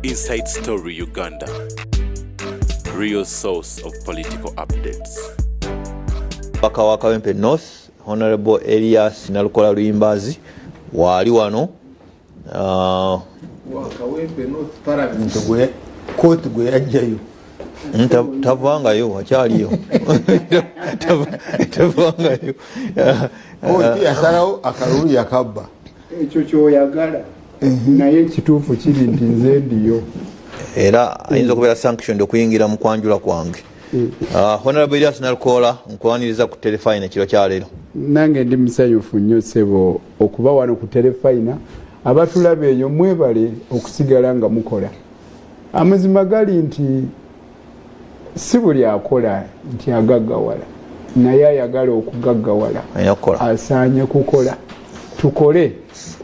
Inside Story Uganda, real source of political updates. Omubaka wa Kawempe North, Honorable Elias Nalukola Luyimbazi, waali wano. Kawempe North Parliament gwe kooti gwe yajjayo. Tavangayo, akyaliyo. Tavangayo. Kooti yasalawo akalulu yakabba. Ekyo kyoyagala, naye ekituufu kiri nti nze ndiyo. Era ayinza okubeera sanctioned okuyingira mu kwanjula kwange. Honorable Elias Nalukola, nkwaniriza ku Terefayina ekiro kyaleero. Nange ndi musanyufu nnyo, ssebo, okuba wano ku Terefayina. Abatulaba eyo, mwebale okusigala nga mukola. Amazima gali nti si buli akola nti agaggawala, naye ayagala okugaggawala alina kukola. Asaanye kukola. Tukole,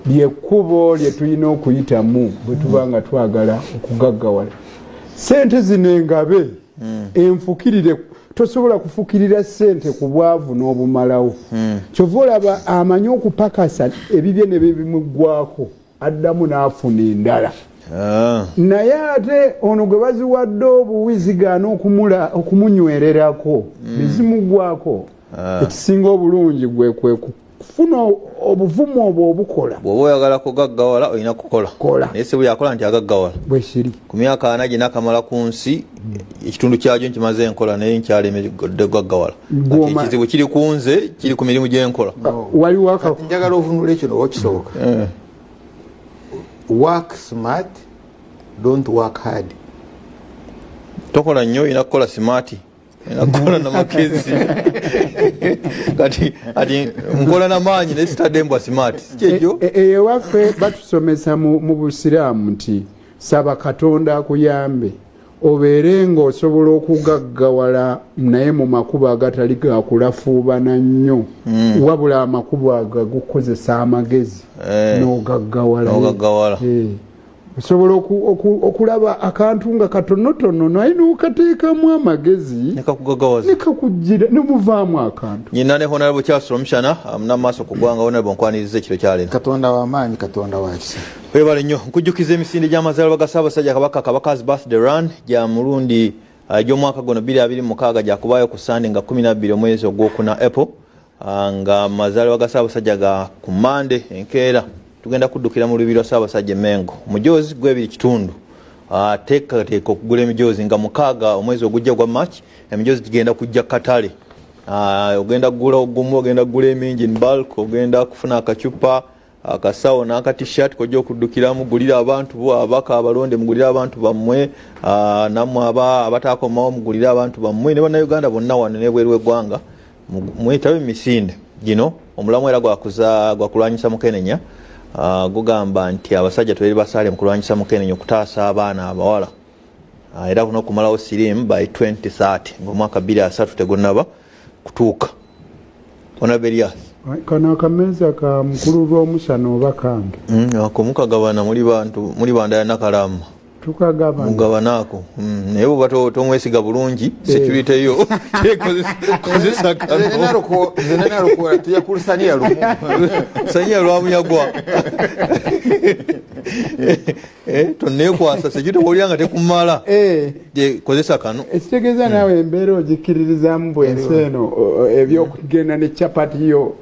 lyekkubo lye tulina okuyitamu bwe tuba nga twagala okugaggawala. Sente zino engabe enfukirire, tosobola kufukirira sente ku bwavu n'obumalawo. Kyova olaba amanyi okupakasa ebibye ne bibimuggwako, addamu n'afuna endala. Naye ate ono gwe baziwadde obuwi, zigaana okumunywererako nezimuggwako. Ekisinga obulungi gwe kwe kufuna obuvumu obwo obukola. Bw'oba oyagala kugaggawala, olina kukola. Kola. Naye si buli akola nti agaggawala. Bwe kiri. Ku myaka 40 gye nakamala ku nsi, ekitundu kyagyo nkimaze enkola, naye nkyalemedde kugaggawala. Kati ekizibu kiri ku nze, kiri ku mirimu gyenkola. Waliwo aka Kati njagala ovunula ekyo noba kisoboka. Work smart, don't work hard. Tokola nnyo, olina kukola smart, olina kukola namagezi. Kati ati nkola namaanyi naye sitadde mbwa smart, si kyekyo? Ewaffe batusomesa mu busiraamu nti saba Katonda akuyambe obeere ng'osobola okugaggawala, naye mu makubo agatali gakulafuubana nnyo, wabula amakubo ago agukozesa amagezi n'ogaggawala. N'ogaggawala. Osobola okulaba akantu nga katonotono, naye n'okateekamu amagezi nekakugaggawaza, nekakugira nemuvaamu akantu. Nyina ne Honorable Charles Romushana, munamaaso ku ggwanga. Honorable, nkwaniriza ekiro kyaleero. Katonda w'amaanyi, Katonda wa kisa. Webale nnyo. Nkujjukiza emisinde gy'amazaalibwa ga Ssaabasajja Kabaka, Kabaka's Birthday Run, gya mulundi egy'omwaka guno 2026, gyakubaayo ku Sande nga 12 omwezi ogwokuna, April, nga amazaalibwa ga Ssaabasajja ga ku Mande enkeera. Tugenda kuddukira mu lubiri lwa Ssaabasajja Emengo, omujoozi gwebiri kitundu. Teekateeka okugula emijoozi nga 6 omwezi ogujja gwa March. Emijoozi gigenda kujja katale. Ogenda kugula ogumu, ogenda kugula emingi in bulk, ogenda kufuna akacupa, akasawo n'aka T-shirt kojja okuddukiramu. Gulira abantu bo, abaka abalonde, mugulire abantu bammwe. Nammwe abatakomawo, mugulire abantu bammwe ne Bannayuganda bonna wano nebweru w'eggwanga. Mwetabe mu misinde gino. Omulamu era gwakulwanyisa mukenenya. Gugamba nti abasajja tubere basaale mu kulwanyisa mukenenya, okutaasa abaana abawala, era n'okumalawo siriimu by 2030, ng'omwaka 2030 tegunnaba kutuuka. Honorable Elias. Kano akameeza ka mukulu lw'omusana oba kange? Ako mukagabana, muli bantu, muli banda ya Nakalama. Tukagabana. Mugabanaako. Naye bwoba tomwesiga bulungi security yo, kozesa kano. Nze nenalukola tuyakulusaniya lumu. Sanya lwamunyagwa. Tonekwasa security wolya nga tekumala. Kozesa kano. Ekitegeeza naawe embeera ogikkiririzaamu bwensi eno, ebyokugenda ne capati yo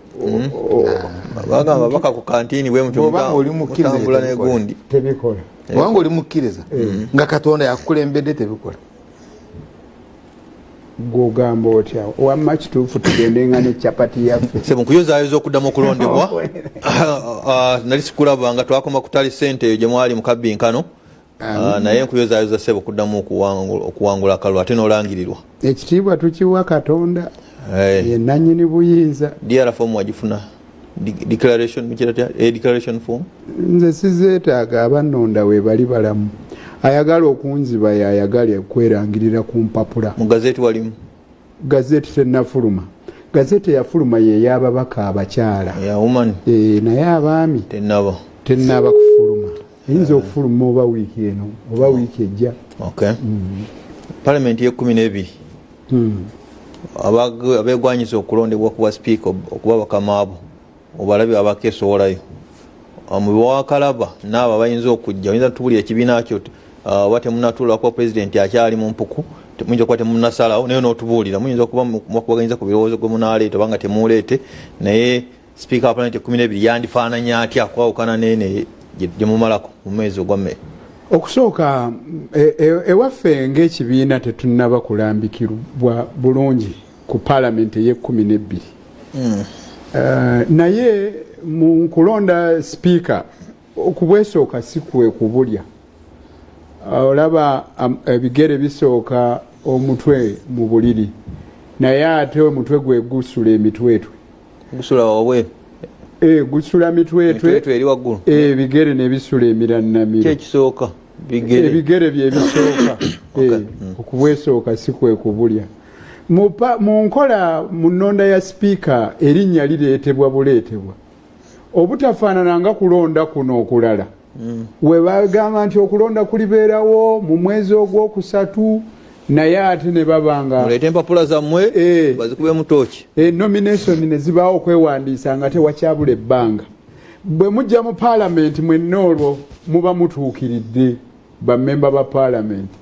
Bagamba baka ku kantini bwe mutyo. Bw'oba ng'oli mukkiriza, mutambula tebikola. Negundi. Tebikola. Obanga oli mukkiriza nga Katonda yakukulembedde, tebikola. Gwogamba otya? Wamma kituufu, tugendenga ne capati yaffe. Sebo, nkuyozaayoza okuddamu okulondebwa. Nali sikulaba nga twakoma kutali sente eyo gye mwali mu kabbinkano. Naye nkuyozaayoza, sebo, okuddamu okuwangula akalulu ate n'olangirirwa. Ekitiibwa tukiwa Katonda, ye nannyini buyinza. DR form wagifuna? Declaration mukira, declaration form? Nze sizeetaaga, abannonda we bali balamu. Ayagala okunziba yayagala okwerangirira ku mpapula. Mu gazeti walimu? Gazeti tennafuluma. Gazeti eyafuluma ye y'ababaka abakyala. Ya woman. Naye abaami Tennaba. Tennaba kufuluma. Eyinza okufuluma oba wiiki eno oba wiiki ejja. Okay. Parliament ye-12, abeegwanyiza okulondebwa kuba sipiika, okuba bakamaabo, obalabe abakesowolayo mu bewakalaba naabo abayinza okujja, oyinza tubulira ekibiina kyo? Oba temunatuula kuba pulezidenti akyali mu mpuku, muyinza okuba temunasalawo, naye n'otubuulira muyinza okuba mukubaganyiza ku birowoozo gwe munaaleeta oba nga temuuleete. Naye sipiika wa palamenti 12 yandifaananya atya kwawukana neene gye mumalako mu mwezi ogwa Mmere? Okusooka, ewaffe ng'ekibiina tetunnaba kulambikibwa bulungi ku palamenti ey'e-12. Naye mu kulonda sipiika, okubwesooka si kwe kubulya. Olaba, ebigere bisooka omutwe mu buliri, naye ate omutwe gwe gusula emitwetwe. Gusula wabweru. Gusula mitwetwe. Mitwetwe eri waggulu. Ebigere ne bisula emirannamiro. Kyekisooka bigere? Ebigere bye bisooka. Okubwesooka si kwe kubulya. Mu nkola, mu nnonda ya sipiika, erinnya lireetebwa buleetebwa, obutafaanana nga kulonda kuno okulala we bagamba nti okulonda kulibeerawo mu mwezi ogwokusatu, naye ate ne baba nga muleete empapula zammwe, bazikubemu tooki. Nomination ne zibaawo, okwewandiisa nga tewakyabula ebbanga. Bwe mujja mu paalamenti mwenna, olwo muba mutuukiridde bammemba ba paalamenti.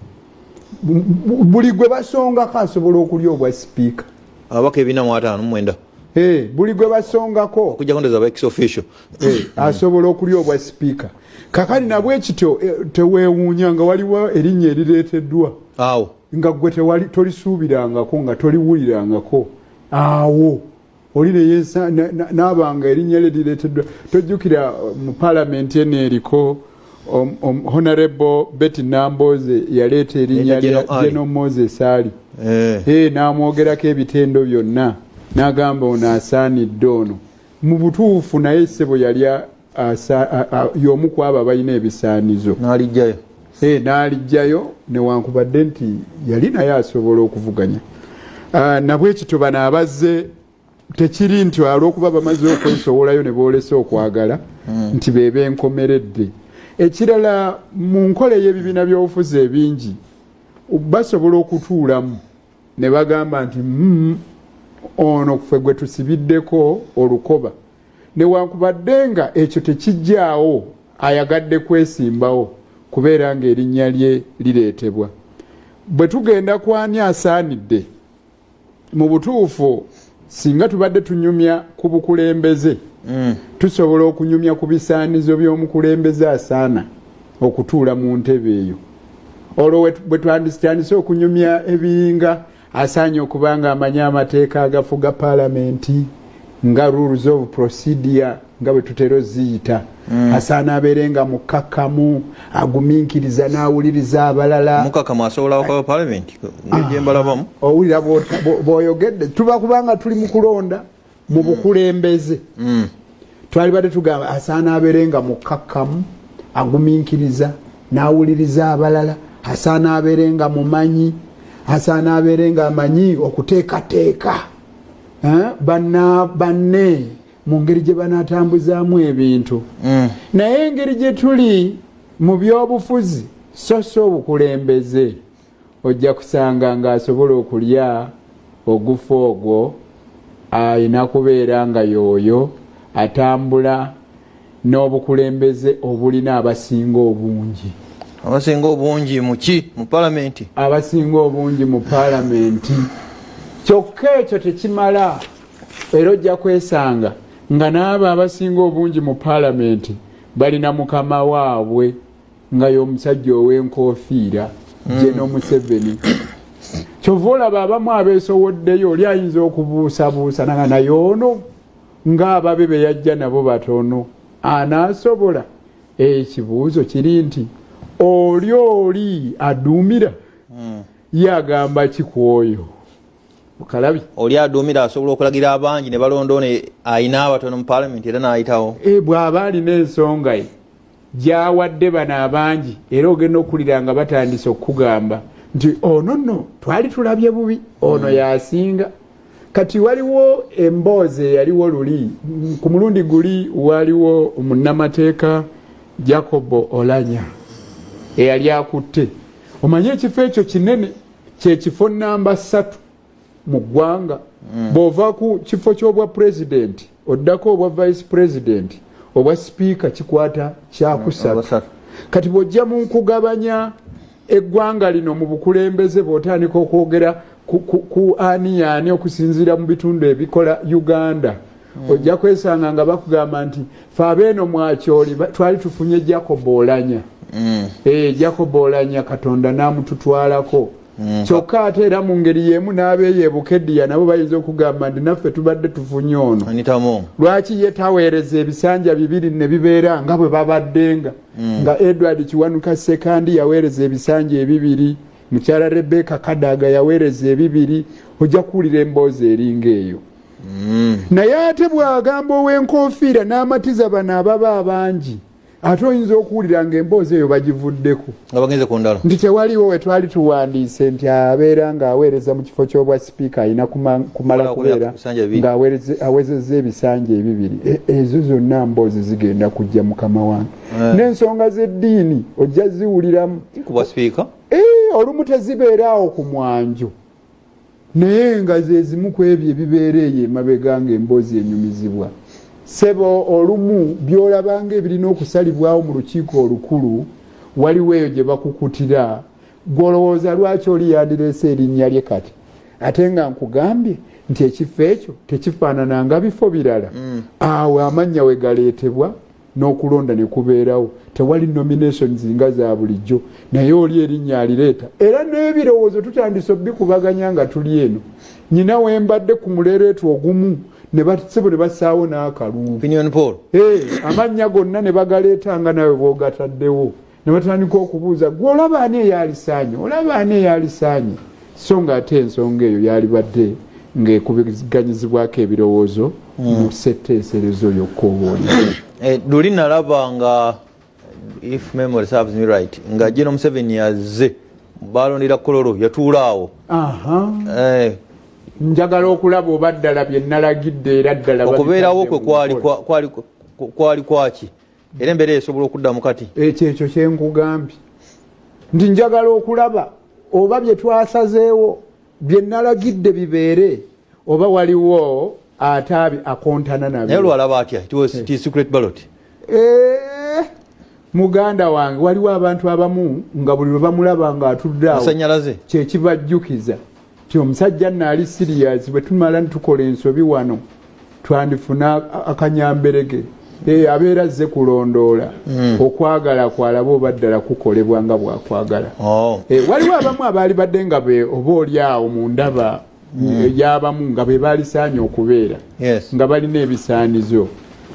Buli gwe basongako asobola okulya obwa sipiika. Ababaka 459. Buli gwe basongako. Okujjako ndoza aba ex officio. Asobola okulya obwa sipiika. Kakati nabwe kityo, teweewuunya nga waliwo erinnya erireeteddwa awo nga gwe tolisuubirangako, nga toliwulirangako awo oli neyensa naabanga erinnya lye lireeteddwa. Tojjukira mu paalamenti eno eriko Honorable Betty Namboze yaleeta erinnya lya General Moses Ali? N'amwogerako ebitendo byonna, n'agamba ono asaanidde ono. Mu butuufu naye ssebo yali y'omu ku abo abalina ebisaanizo. N'alijjayo. N'alijjayo, newankubadde nti yali naye asobola okuvuganya. Nabwekityo bano abazze, tekiri nti olwokuba bamaze okwesowolayo ne boolesa okwagala nti be benkomeredde. Ekirala, mu nkola ey'ebibiina by'obufuzi ebingi, basobola okutuulamu ne bagamba nti, ono ffe gwe tusibiddeko olukoba," newankubadde nga ekyo tekijjaawo ayagadde kwesimbawo kubeera ng'erinnya lye lireetebwa. Bwe tugenda kwani asaanidde, mu butuufu singa tubadde tunyumya ku bukulembeze, tusobola okunyumya ku bisaanizo by'omukulembeze asaana okutuula mu ntebe eyo. Olwo bwe twanditandise okunyumya ebiringa asaanye okuba nga amanyi amateeka agafuga paalamenti, nga rules of procedure nga bwe tutera oziyita, asaana abeere nga mukkakkamu, agumiikiriza n'awuliriza abalala. Mukakamu asobola okuba palamenti ngegyembalabamu? Owulira bw'oyogedde, tuba kubanga tuli mu kulonda mu bukulembeze, twalibadde tugamba asaana abeere nga mukkakkamu, agumiikiriza n'awuliriza abalala, asaana abeere nga mumanyi, asaana abeere nga amanyi okuteekateeka banne mu ngeri gye banaatambuzaamu ebintu. Naye engeri gye tuli mu byobufuzi so si obukulembeze, ojja kusanga ng'asobola okulya ogufa ogwo ayina kubeera nga y'oyo atambula n'obukulembeze obulina abasinga obungi. Abasinga obungi muki? Mu palamenti? Abasinga obungi mu paalamenti. Kyokka ekyo tekimala, era ojja kwesanga nga n'abo abasinga obungi mu paalamenti balina mukama waabwe nga y'omusajja ow'enkofiira, General Museveni. Kyova olaba abamu abeesowoddeyo, oli ayinza okubuusabuusa naga, naye ono ng'ababe be yajja nabo batono, anaasobola? Ekibuuzo kiri nti oli aduumira ye agamba ki ku oyo kalabi? Oli aduumira asobola okulagira abangi ne balonda ono ayina abatono mu palamenti era n'ayitawo. Bw'aba alina ensonga ye gyawadde bano abangi, era ogenda okuwulira nga batandise okukugamba nti ono nno twali tulabye bubi, ono yasinga. Kati waliwo emboozi eyaliwo luli, ku mulundi guli waliwo munnamateeka Jacobo Olanya eyali akutte, omanye ekifo ekyo kinene, kyekifo namba 3 mu ggwanga. Bw'ova ku kifo ky'obwa pulezidenti, oddako obwa vice president, obwa sipiika kikwata kyakusatu. Obwasatu. Kati bw'ojja mu nkugabanya Eggwanga lino mu bukulembeze bw'otandika okwogera ku ani yaani okusinziira mu bitundu ebikola Uganda, ojja kwesanga nga bakugamba nti fe abeeno mwakyoli twali tufunye Jacob Olanya. Jacob Olanya Katonda n'amututwalako. Kyokka ate era mu ngeri y'emu n'abeeyo e Bukeddiya nabo bayinza okugamba nti naffe tubadde tufunye ono. Lwaki ye taweereza ebisanja bibiri ne bibeera nga bwe babaddenga? Nga Edward Kiwanuka Ssekandi yaweereza ebisanja ebibiri, mukyala Rebecca Kadaga yaweereza ebibiri, ojja kuwulira emboozi eringa eyo. Naye ate bw'agamba ow'enkofiira n'amatiza bano ababa abangi, ate oyinza okuwulira ng'emboozi eyo bagivuddeko. Nga bagenze ku ndala. Nti tewaliwo we twali tuwandiise nti abeera ng'aweereza mu kifo ky'obwa sipiika alina kumala kubeera ng'awezezza ebisanja ebibiri. Ezo zonna mboozi zigenda kujja mukama wange. N'ensonga z'eddiini ojja ziwuliramu. Ku bwa sipiika? Olumu tezibeera awo ku mwanjo, naye nga ze zimu ku ebyo ebibeera eyo emabega ng'emboozi enyumizibwa. Ssebo olumu by'olabanga ebirina okusalibwawo mu lukiiko olukulu waliwo eyo gye bakukutira, gw'olowooza lwaki oli yandireese erinnya lye kati, ate nga nkugambye nti ekifo ekyo tekifaanana nga bifo birala. Awo amannya we galeetebwa n'okulonda ne kubeerawo, tewali nominations nga za bulijjo, naye oli erinnya alireeta. Era n'ebirowoozo tutandise obikubaganya nga tuli eno. Nyina we mbadde ku muleereetu ogumu ne sebo ne bassaawo n'akalulu. Opinion poll. Amannya gonna ne bagaleeta nga nawe bw'ogataddewo. Ne batandika okubuuza, gwe olaba ani eyalisaanye? Olaba ani eyalisaanye? So ng'ate ensonga eyo yalibadde ng'ekubiganyizibwako ebirowoozo mu ssetteeserezo yokka oba oli. Luli nalaba nga, if memory serves me right, nga General Museveni yazze balondera Kololo, yatuula awo. Njagala okulaba oba ddala bye nalagidde era ddala okubeerawo kwe babitadde mu nkola. Kwali kwaki? Era embeera esobola okuddamu kati? Ekyo kye nkugambye nti njagala okulaba oba bye twasazeewo bye nalagidde bibeere oba waliwo ataabi akontana nabyo. Naye lwalaba atya? It was it is secret ballot. Muganda wange, waliwo abantu abamu nga buli lwe bamulaba ng'atudde awo masanyalaze kyekibajjukiza ti omusajja nno ali serious, bwe tumala nitukola ensobi wano twandifuna akanyamberege. Abeera azze kulondoola okwagala kwalaba oba ddala kukolebwa nga bwakwagala. Waliwo abamu abaali badde nga be oba oli awo mu ndaba y'abamu nga be baalisaanye okubeera nga balina ebisaanizo,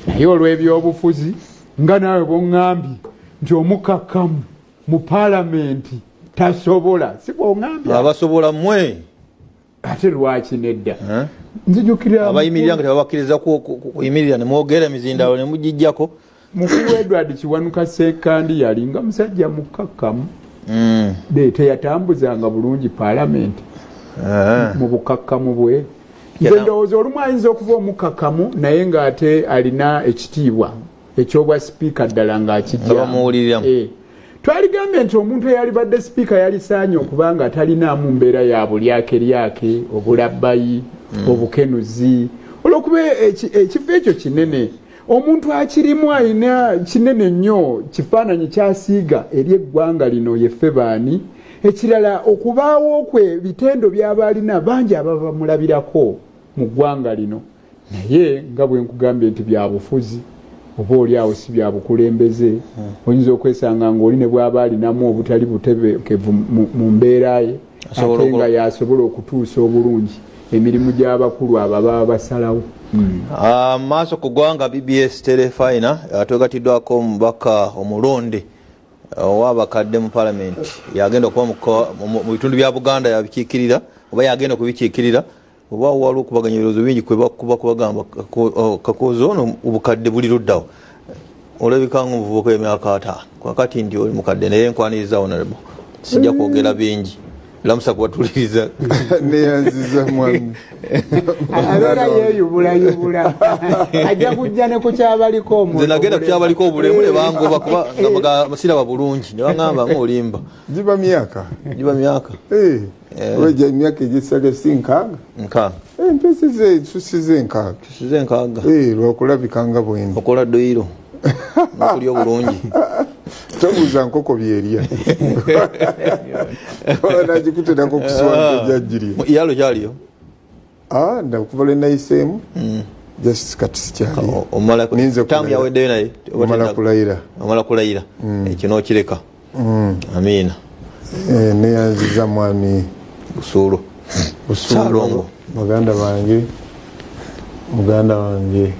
naye olw'ebyobufuzi nga naawe bwoŋŋambye nti omukakkamu mu paalamenti tasobola, si bwoŋŋambye? Abasobola mmwe. Ate lwaki nedda? Nzijukira abayimirira nga tebabakkiriza kuyimirira ne mwogera emizindalo ne mugijjako. Mukulu Edward Kiwanuka Ssekandi yalinga musajja mukkakkamu. Teyatambuzanga bulungi paalamenti mu bukakkamu bwe. Nze ndowooza olumu ayinza okuba omukkakkamu naye ng'ate alina ekitiibwa ekyobwa sipiika ddala ng'akijja. Bamuwuliriramu. Twaligambye nti omuntu eyalibadde sipiika yalisaanye okuba nga talinaamu mbeera ya bulyakeryake, obulabbayi, obukenuzi, olwokuba ekifo ekyo kinene, omuntu akirimu alina kinene nnyo kifaananyi kyasiiga eri eggwanga lino yeffe baani. Ekirala, okubaawo kwe bitendo by'aba alina bangi ababa bamulabirako mu ggwanga lino, naye nga bwe nkugambye nti byabufuzi oba oli awo si byabukulembeze. Oyinza okwesanga ng'oli ne bw'aba alinamu obutali butebekevu mu mbeera ye, ate nga yasobola okutuusa obulungi emirimu gy'abakulu abo ababa basalawo. Maaso ku ggwanga BBS Terefayina, twegatiddwako omubaka omulonde ow'abakadde mu palamenti, yagenda okuba mu bitundu bya Buganda yabikiikirira oba yagenda okubikiikirira, oba waliwo okubaganya ebirowoozo bingi kwe kubagamba Kakooza ono obukadde buli luddawo, olabika nga omuvubuka w'emyaka 50 kwakati nti oli mukadde, naye nkwaniriza honorable, sijja kwogera bingi, lamusa kubatuliriza. Neyanziza mwami. Abeera yeeyubulayubula, ajja kujja ne ku kyabaliko. Nze nagenda ku kyabaliko obulemu ne bangoba kuba nga siraba bulungi, ne baŋŋamba nga olimba. Giba myaka. Giba myaka. Wejja emyaka egisale si 60? 60. Mpisize, nsusize 60. Tusize 60. Lwakulabika nga bwendi. Okola dduyiro nokulya obulungi. Tobuuza nkoko byerya, nagikuterako kusiwa jajjirya. Yalo kyaliyo? Ah, ndakuva lwe nayiseemu just kati sikyaliyo. Omala Ninze tamu kulayira. Yaweddeyo naye Omala kulayira. Omala kulayira, ekyo n'okireka. Amiina. Eh, neyanziza mwami Busuulu. Busuulu, Saalongo. Muganda wange, muganda wange.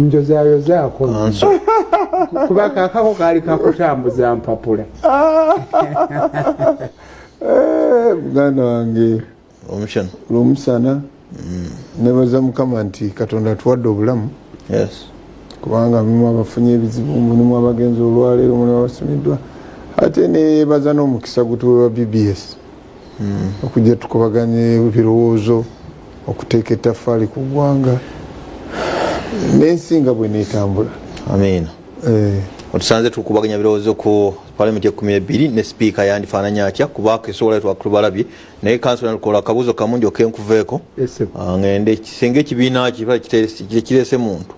Njozayozaako. Kanso. Kuba kakako kaali kakutambuza mpapula. Eh, muganda wange. Omushana. Lwomusana, nebaza Mukama nti Katonda atuwadde obulamu, kubanga mulimu abafunye ebizibu, mulimu abagenzi olwaleero, mulimu abasumiddwa. Ate nebaza n'omukisa gutuweebwa BBS okujja tukubaganya ebirowoozo okuteeka ettaffaali ku ggwanga n'ensi nga bwe neetambula. Amiina. Eh, otusanze tukubaganya birowoozo ku palamenti 12 ne sipiika yandifaananya atya, kubaako esobola twatubalabye. Naye kansula Nalukola, akabuuzo kamungi okenkuveeko. Yes, sir. Ah, ngende singa ekibiina kiba kirese muntu,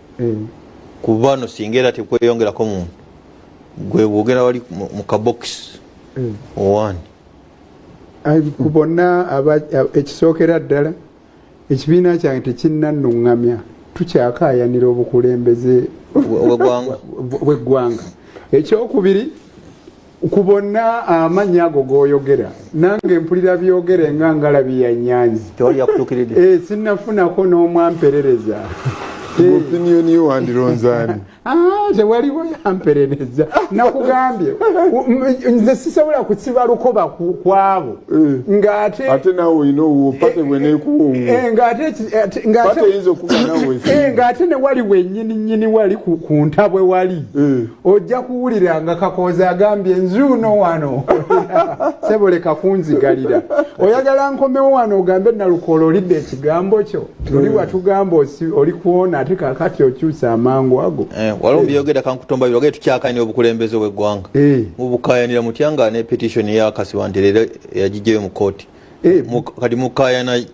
kuba no singa era tekweyongerako muntu, gwe bwogera wali mu kabokisi owani? Ai, ku bonna ekisookera ddala, ekibiina kyange tekinnanuŋŋamya, tukyakaayanira obukulembeze obwegwanga. Bw'eggwanga. Ekyokubiri, ku bonna amannya ago g'oyogera, nange mpulira byogere nga ngalabi ya nyanzi. Tewali yakutuukiridde? Eh, sinnafunako n'omwamperereza. Eh, opinion yo, wandironzaani? Ah, tewaliwo yamperereza, nakugambye. Nze sisobola kusiba lukoba kwabo ng'ate Ate naawe olina owuwo, pate bweneekuwa owuwo. Eh, ng'ate ng'ate Pate eyinza okuba naawe. Eh, ng'ate ne wali wennyini nnyini wali ku ntabwe wali, ojja kuwulira nga Kakooza agambye nzuuno wano, seboleka kunzigalira. Oyagala nkomewo wano ogambe Nalukoola olidde ekigambo kyo, oli watugamba oli kuwona, ate kakati okyusa amangu ago. Eh, waliwo byogera kankutomba birogere, tukyakayanira obukulembeze bw'eggwanga. Mubukayanira mutya nga ne petition yakasibwa nti leero yagijjayo mu kooti? Kati mukayana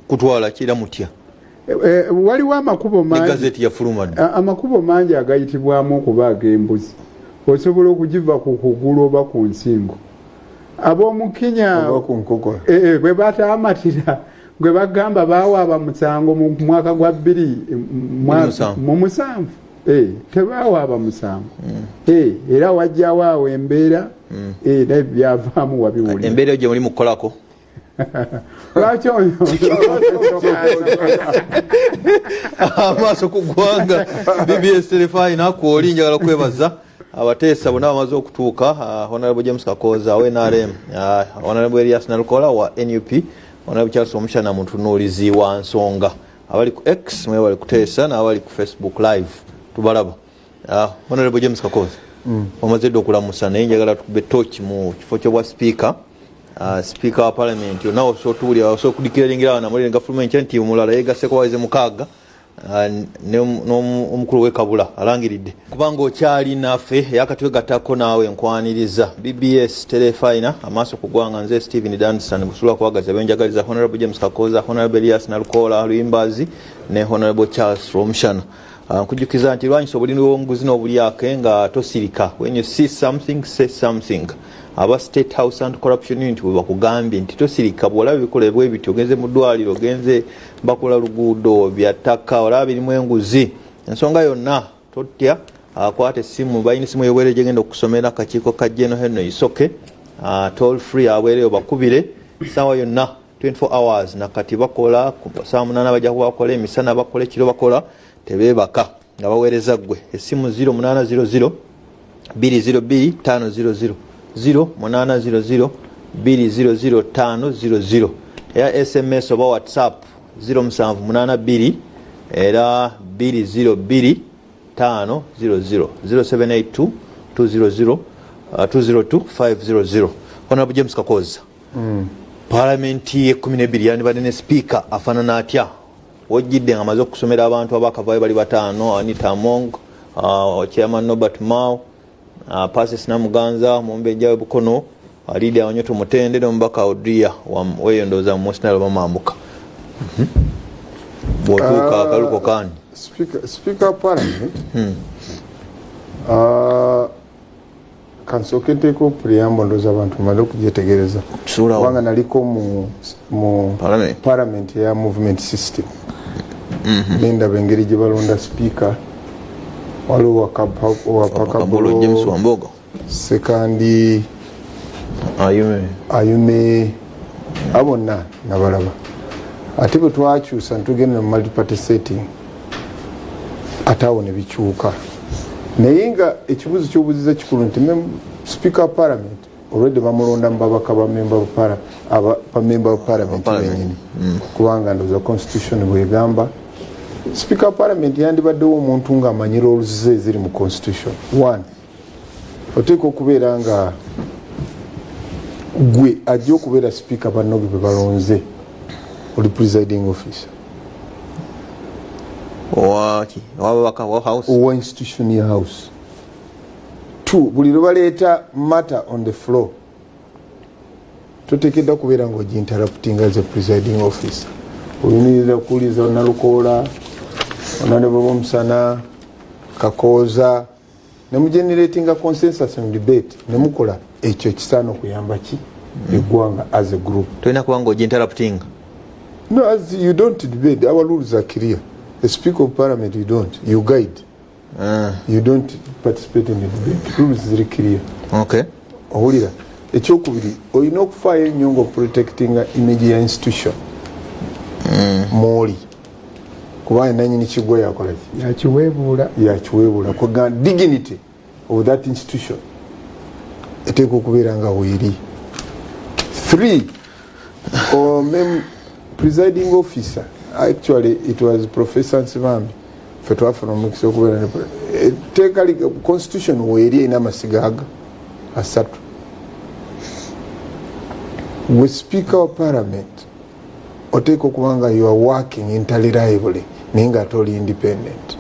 kutwala kira mutya? Eh, waliwo amakubo Ne mangi. gazeti yafuluma dda. Amakubo mangi agayitibwamu okuba ag'embuzi. Osobola okugiva ku kugulu oba ku nsingo. Ab'omukinya Oba ku nkokola. Eh, eh, bwe bataamatira gwe bagamba baawaaba musango mu mwaka gwa bbiri 07. Mu 7. Eh, tebaawaaba musango. Eh, era wajjawo awo embeera. Eh, naye byavaamu wabiwulira. Embeera eyo gye muli mukukolako. Lwaki Amaaso ku ggwanga, BBS Terefayina kwoli. Njagala kwebaza abateesa bonna bamaze okutuuka: Honorable James Kakooza wa NRM, Honorable Elias Nalukola wa NUP, Honorable Charles Omushana mutunuulizi wa nsonga. Abali ku X mwe bali kuteesa n'abali ku Facebook Live tubalaba. Honorable James Kakooza, omaze dda okulamusa, naye njagala tukube toki mu kifo ky'obwa sipiika. Sipiika wa parliament yonna osobola otuwulira, osobola okudikiraringira wano amawulire gafuluma enkya nti omulala yegasseko waweze 6, n'omukulu w'ekabula alangiridde. Kubanga okyali naffe eyakatwegattako naawe nkwaniriza. BBS Terefayina, amaaso ku ggwanga. Nze Stephen Danson Busula kwagaza benjagaliza Honorable James Kakoza, Honorable Elias Nalukola Luyimbazi ne Honorable Charles Romushana. Nkujjukiza nti lwanyisa obulimi bw'omuguzi n'obulyake nga tosirika. When you see something, say something. Aba State House Anti Corruption Unit bwe bakugambye nti tosirika bw'olaba ebikola bwe bityo, ogenze mu ddwaliro, ogenze bakola luguudo, bya ttaka, olaba birimu enguzi, ensonga yonna, totya, akwata essimu. Balina essimu ey'obwereere gyegenda okusomera akakiiko ka General Henry Isoke, toll free abwereere, bakubire essaawa yonna, 24 hours. Nakati bakola saa 8, bajja kuba bakola emisana, bakola ekiro, bakola tebeebaka nga baweereza ggwe. Essimu 0800 202 500, 0800 200 500. Era SMS oba WhatsApp 0782 era 202 500, 0782 200 202 500. Honorable James Kakoza, palamenti ye12 yandibadde ne sipiika afaanana atya? Wojjidde nga amaze okusomera abantu abakavaayo bali bataano: Anita Among, Chairman Norbert Mao, Persis Namuganza mumbejja we Bukono, Lydia Wanyoto Mutende n'omubaka Odria weyo ndowooza mu Mosnal bamambuka. Bw'otuuka akaluko kani? Speaker of Parliament. Kansooke nteeka preamble, ndowooza abantu male okugyetegereza, Tusuulawo. kubanga naliko mu Parliament. parliament eya movement system, nendaba engeri gye balonda speaker. Waliwo Wapakhabulo, James Wapakhabulo, Wambogo, Sekandi, Ayume. Ayume, abo bonna nabalaba. Ate bwe twakyusa ntugenda mu multiparty setting, ate awo ne bikyuka. Naye nga ekibuzo kyobuziza kikulu nti speaker wa parliament already bamulonda mu babaka ba member of parliament Parliament. benyini, kubanga ndowooza constitution bwegamba speaker wa parliament yandibaddewo omuntu ng'amanyi roles ze eziri mu constitution. One, oteeka okubeera nga gwe ajja okubeera speaker, banno bwe balonze, oli presiding officer. Owaki? Owababaka wa house? Owa institution ya house. Two, buli lwe baleeta matter on the floor, toteekeddwa kubeera nga oginterrupting as a presiding officer. Oyimirira kuwuliza Nalukoola, Honorable Omusana Kakooza, nemugeneratinga consensus and debate, nemukola ekyo ekisaana okuyamba ki eggwanga as a group. Tolina kuba nga oginterrupting. No, as you don't debate, our rules are clear. The speaker of parliament, you don't. You guide. You don't participate in the debate. Rules ziri clear. Owulira? Ekyokubiri, olina okufaayo ennyo nga oprotectinga image ya institution mwoli, kubanga nanyini kigwa yakola ki? Yakiweebuula. Yakiweebuula. Kwegamba dignity of that institution eteeka okubeera nga weeri. Three, presiding officer, actually it was Professor Nsibambi, fe twafuna omukisa okubeera etteeka, constitution weeri erina amasiga aga asatu. Gwe speaker wa parliament oteeka okuba nga you are working interreliably, naye nga ate oli independent.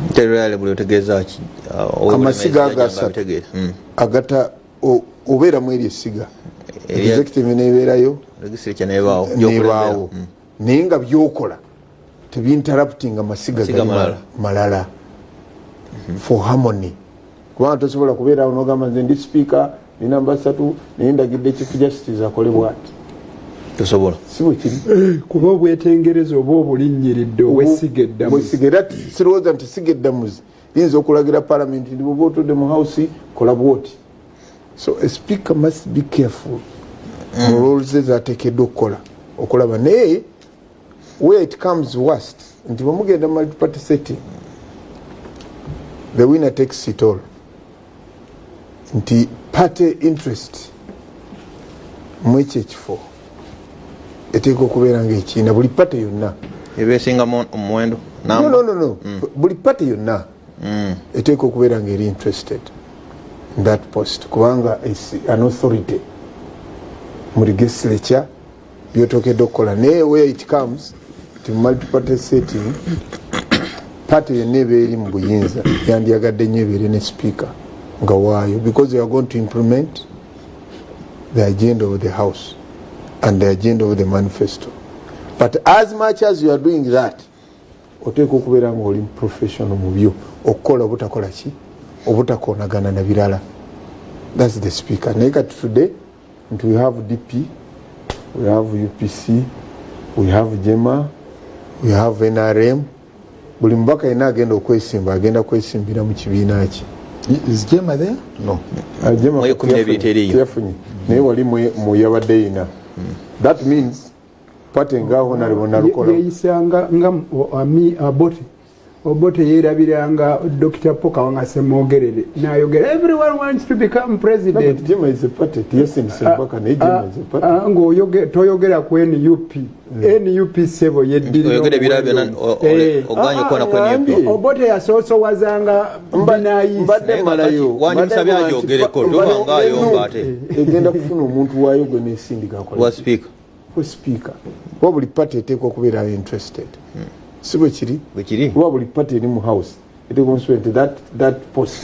Interreliably otegeeza ki? Amasiga ago asatu. Agata obeeramu eri essiga executive nebeerayo, legislature nebaawo, nebaawo, naye nga byokola tebinterrupting amasiga Masiga gali malala. Malala for harmony, kubanga tosobola kubeerawo nogamba nze ndi speaker, nina mbasatu, naye ndagidde Chief Justice akole bwati. Tosobola. Si bwe kiri? Kuba obwetengereza oba obulinnyiridde obwessiga eddamuzi. Bwesiga, era sirowooza nti siga eddamuzi liyinza okulagira palamenti nti bwoba otudde mu house kola bwoti. So a speaker must be careful mu roles ze zateekeddwa okukola okulaba. Naye where it comes worst nti bwemugenda mu multiparty setting, the winner takes it all, nti party interest mu ekyo ekifo eteeka okubeera nga ekiina buli party yonna eba esingamu omuwendo. No. Buli party yonna eteeka okubeera nga eri interested in that post, kubanga is an authority mu legislature byotokedde okukola. Naye where it comes ti multiparty setting, party yonna eba eri mu buyinza yandyagadde nnyo ebeere ne speaker nga waayo, because they are going to implement the agenda of the house and the agenda of the manifesto. But as much as you are doing that, oteeka okubeera nga oli professional mu byo okukola, obutakola ki, obutakonagana na birala. That's the speaker. Naye kati today nti we have DP, we have UPC, we have JEEMA, we have NRM. Buli mubaka yenna agenda okwesimba agenda kwesimbira mu kibiina ki. Is JEEMA there? No. Ah, JEEMA Mu ekumi n'ebiri teriiyo. Teyafunye, naye wali mu yabadde yina. That means party nga Honorable Nalukola Yeyisanga nga ami Obote. Obote yeerabiranga Dr Paul Kawanga Ssemogerere nayogera, "Everyone wants to become No, president." but JEEMA is a party. Tiyasindise mpaka, naye JEEMA is a party. Ah, ng'oyoge toyogera ku NUP. NUP sebo yeddirira. Oyogera ebirala byonna, oganye okukoona ku NUP. Obote yasoosowazanga binaayisi. Mbadde Naye malayo. kakati, wandimusabye Mbadde agyogereko, mbadde tobanga ayomba ate. Egenda kufuna omuntu waayo gwe nesindika akole Wa speaker. Ku speaker, kuba buli party eteekwa okubeera interested, si bwe kiri? Bwe kiri. Kuba buli party eri mu house eteekwa omusuubira nti that post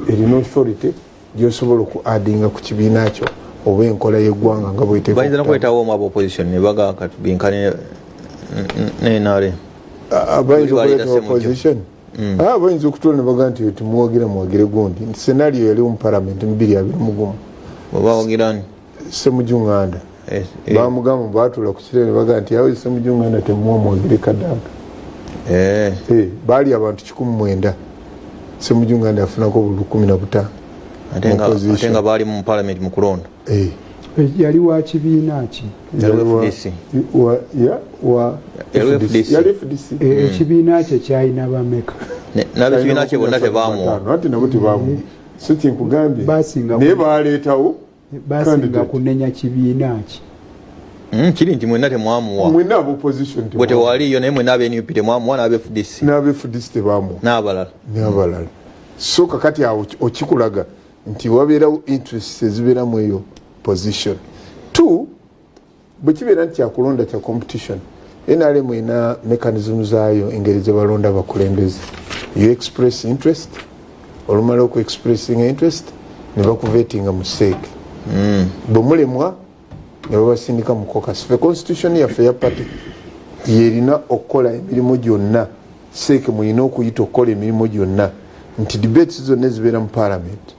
erina authority gyosobola oku addinga ku kibiina kyo oba enkola y'eggwanga nga bweteekwa. Bayinza nokuleetawo omu aba opposition ne baga katubinkane ne NRM. Bayinza Bali okuleeta baleeta Ssemujju. opposition. Bayinza okutuula ne bagamba nti tumuwagira, muwagire gundi, nti scenario yaliwo mu parliament mu 2021. Obawagirani? Semujju Nganda. Bamugamba, batuula ku kirere ne bagamba nti awe Semujju Nganda temuwa, muwagire Kadaga. Baali abantu 190, Semujju Nganda yafunako obululu 15. Ate Mu nga opposition. Ate nga baali mu parliament mu kulonda. Yali wa kibiina ki? Yali wa- FDC. Wa Yali FDC. FDC. Yali FDC. Ekibiina kye kyalina bameka? N'abekibiina kye bonna tebamuwa. Ate nabo tebamuwa, so kyenkugambye, naye baleetawo Basinga candidate. kunenya kibiina ki? Kiri nti mwenna temwamuwa. Mwenna aba opposition. Gwe tewaliyo, naye mwenna abe NUP temwamuwa, n'abe FDC. N'aba FDC tebamuwa. N'abalala. N'abalala. So kakati awo okikulaga nti wabeerawo interest ezibeeramu eyo position. Two, bwe kibeera nti kyakulonda kya competition, NRM erina mechanism zaayo, engeri gye balonda abakulembeze. You express interest, olumala oku expressing interest ne bakuvetinga mu CEC, bwe mulemwa ne babasindika mu caucus. Fe constitution yaffe ya party yerina okukola emirimu gyonna, CEC muyina okuyita okukola emirimu gyonna, nti debates zonna ezibeera mu parliament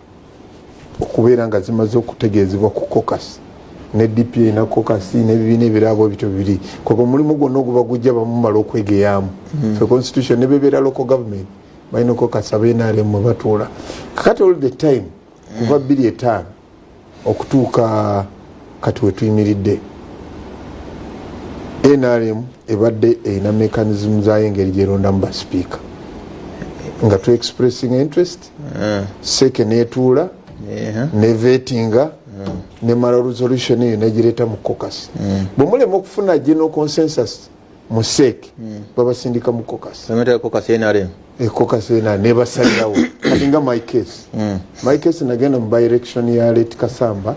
okubeera nga zimaze okutegeezebwa ku caucus, ne DP erina caucus n'ebibiina ebirabo bityo bibiri, kwega omulimu gwonna oguba gujja bamumala okwegeyaamu. Fe constitution ne bebeera local government balina caucus, aba NRM mwe batuula. Kakati all the time kuva 2005 okutuuka kati wetuyimiridde, NRM ebadde erina mechanism zayo engeri gyerondamu basipiika, nga tu expressing interest, CEC netuula nevetinga, nemala resolution eyo negireeta mu caucus. Bwe mulema okufuna general consensus mu CEC, babasindika mu caucus. Caucus NRM. Caucus ena nebasalirawo. Kati nga my case, my case nagenda mu by-election ya late Kasamba,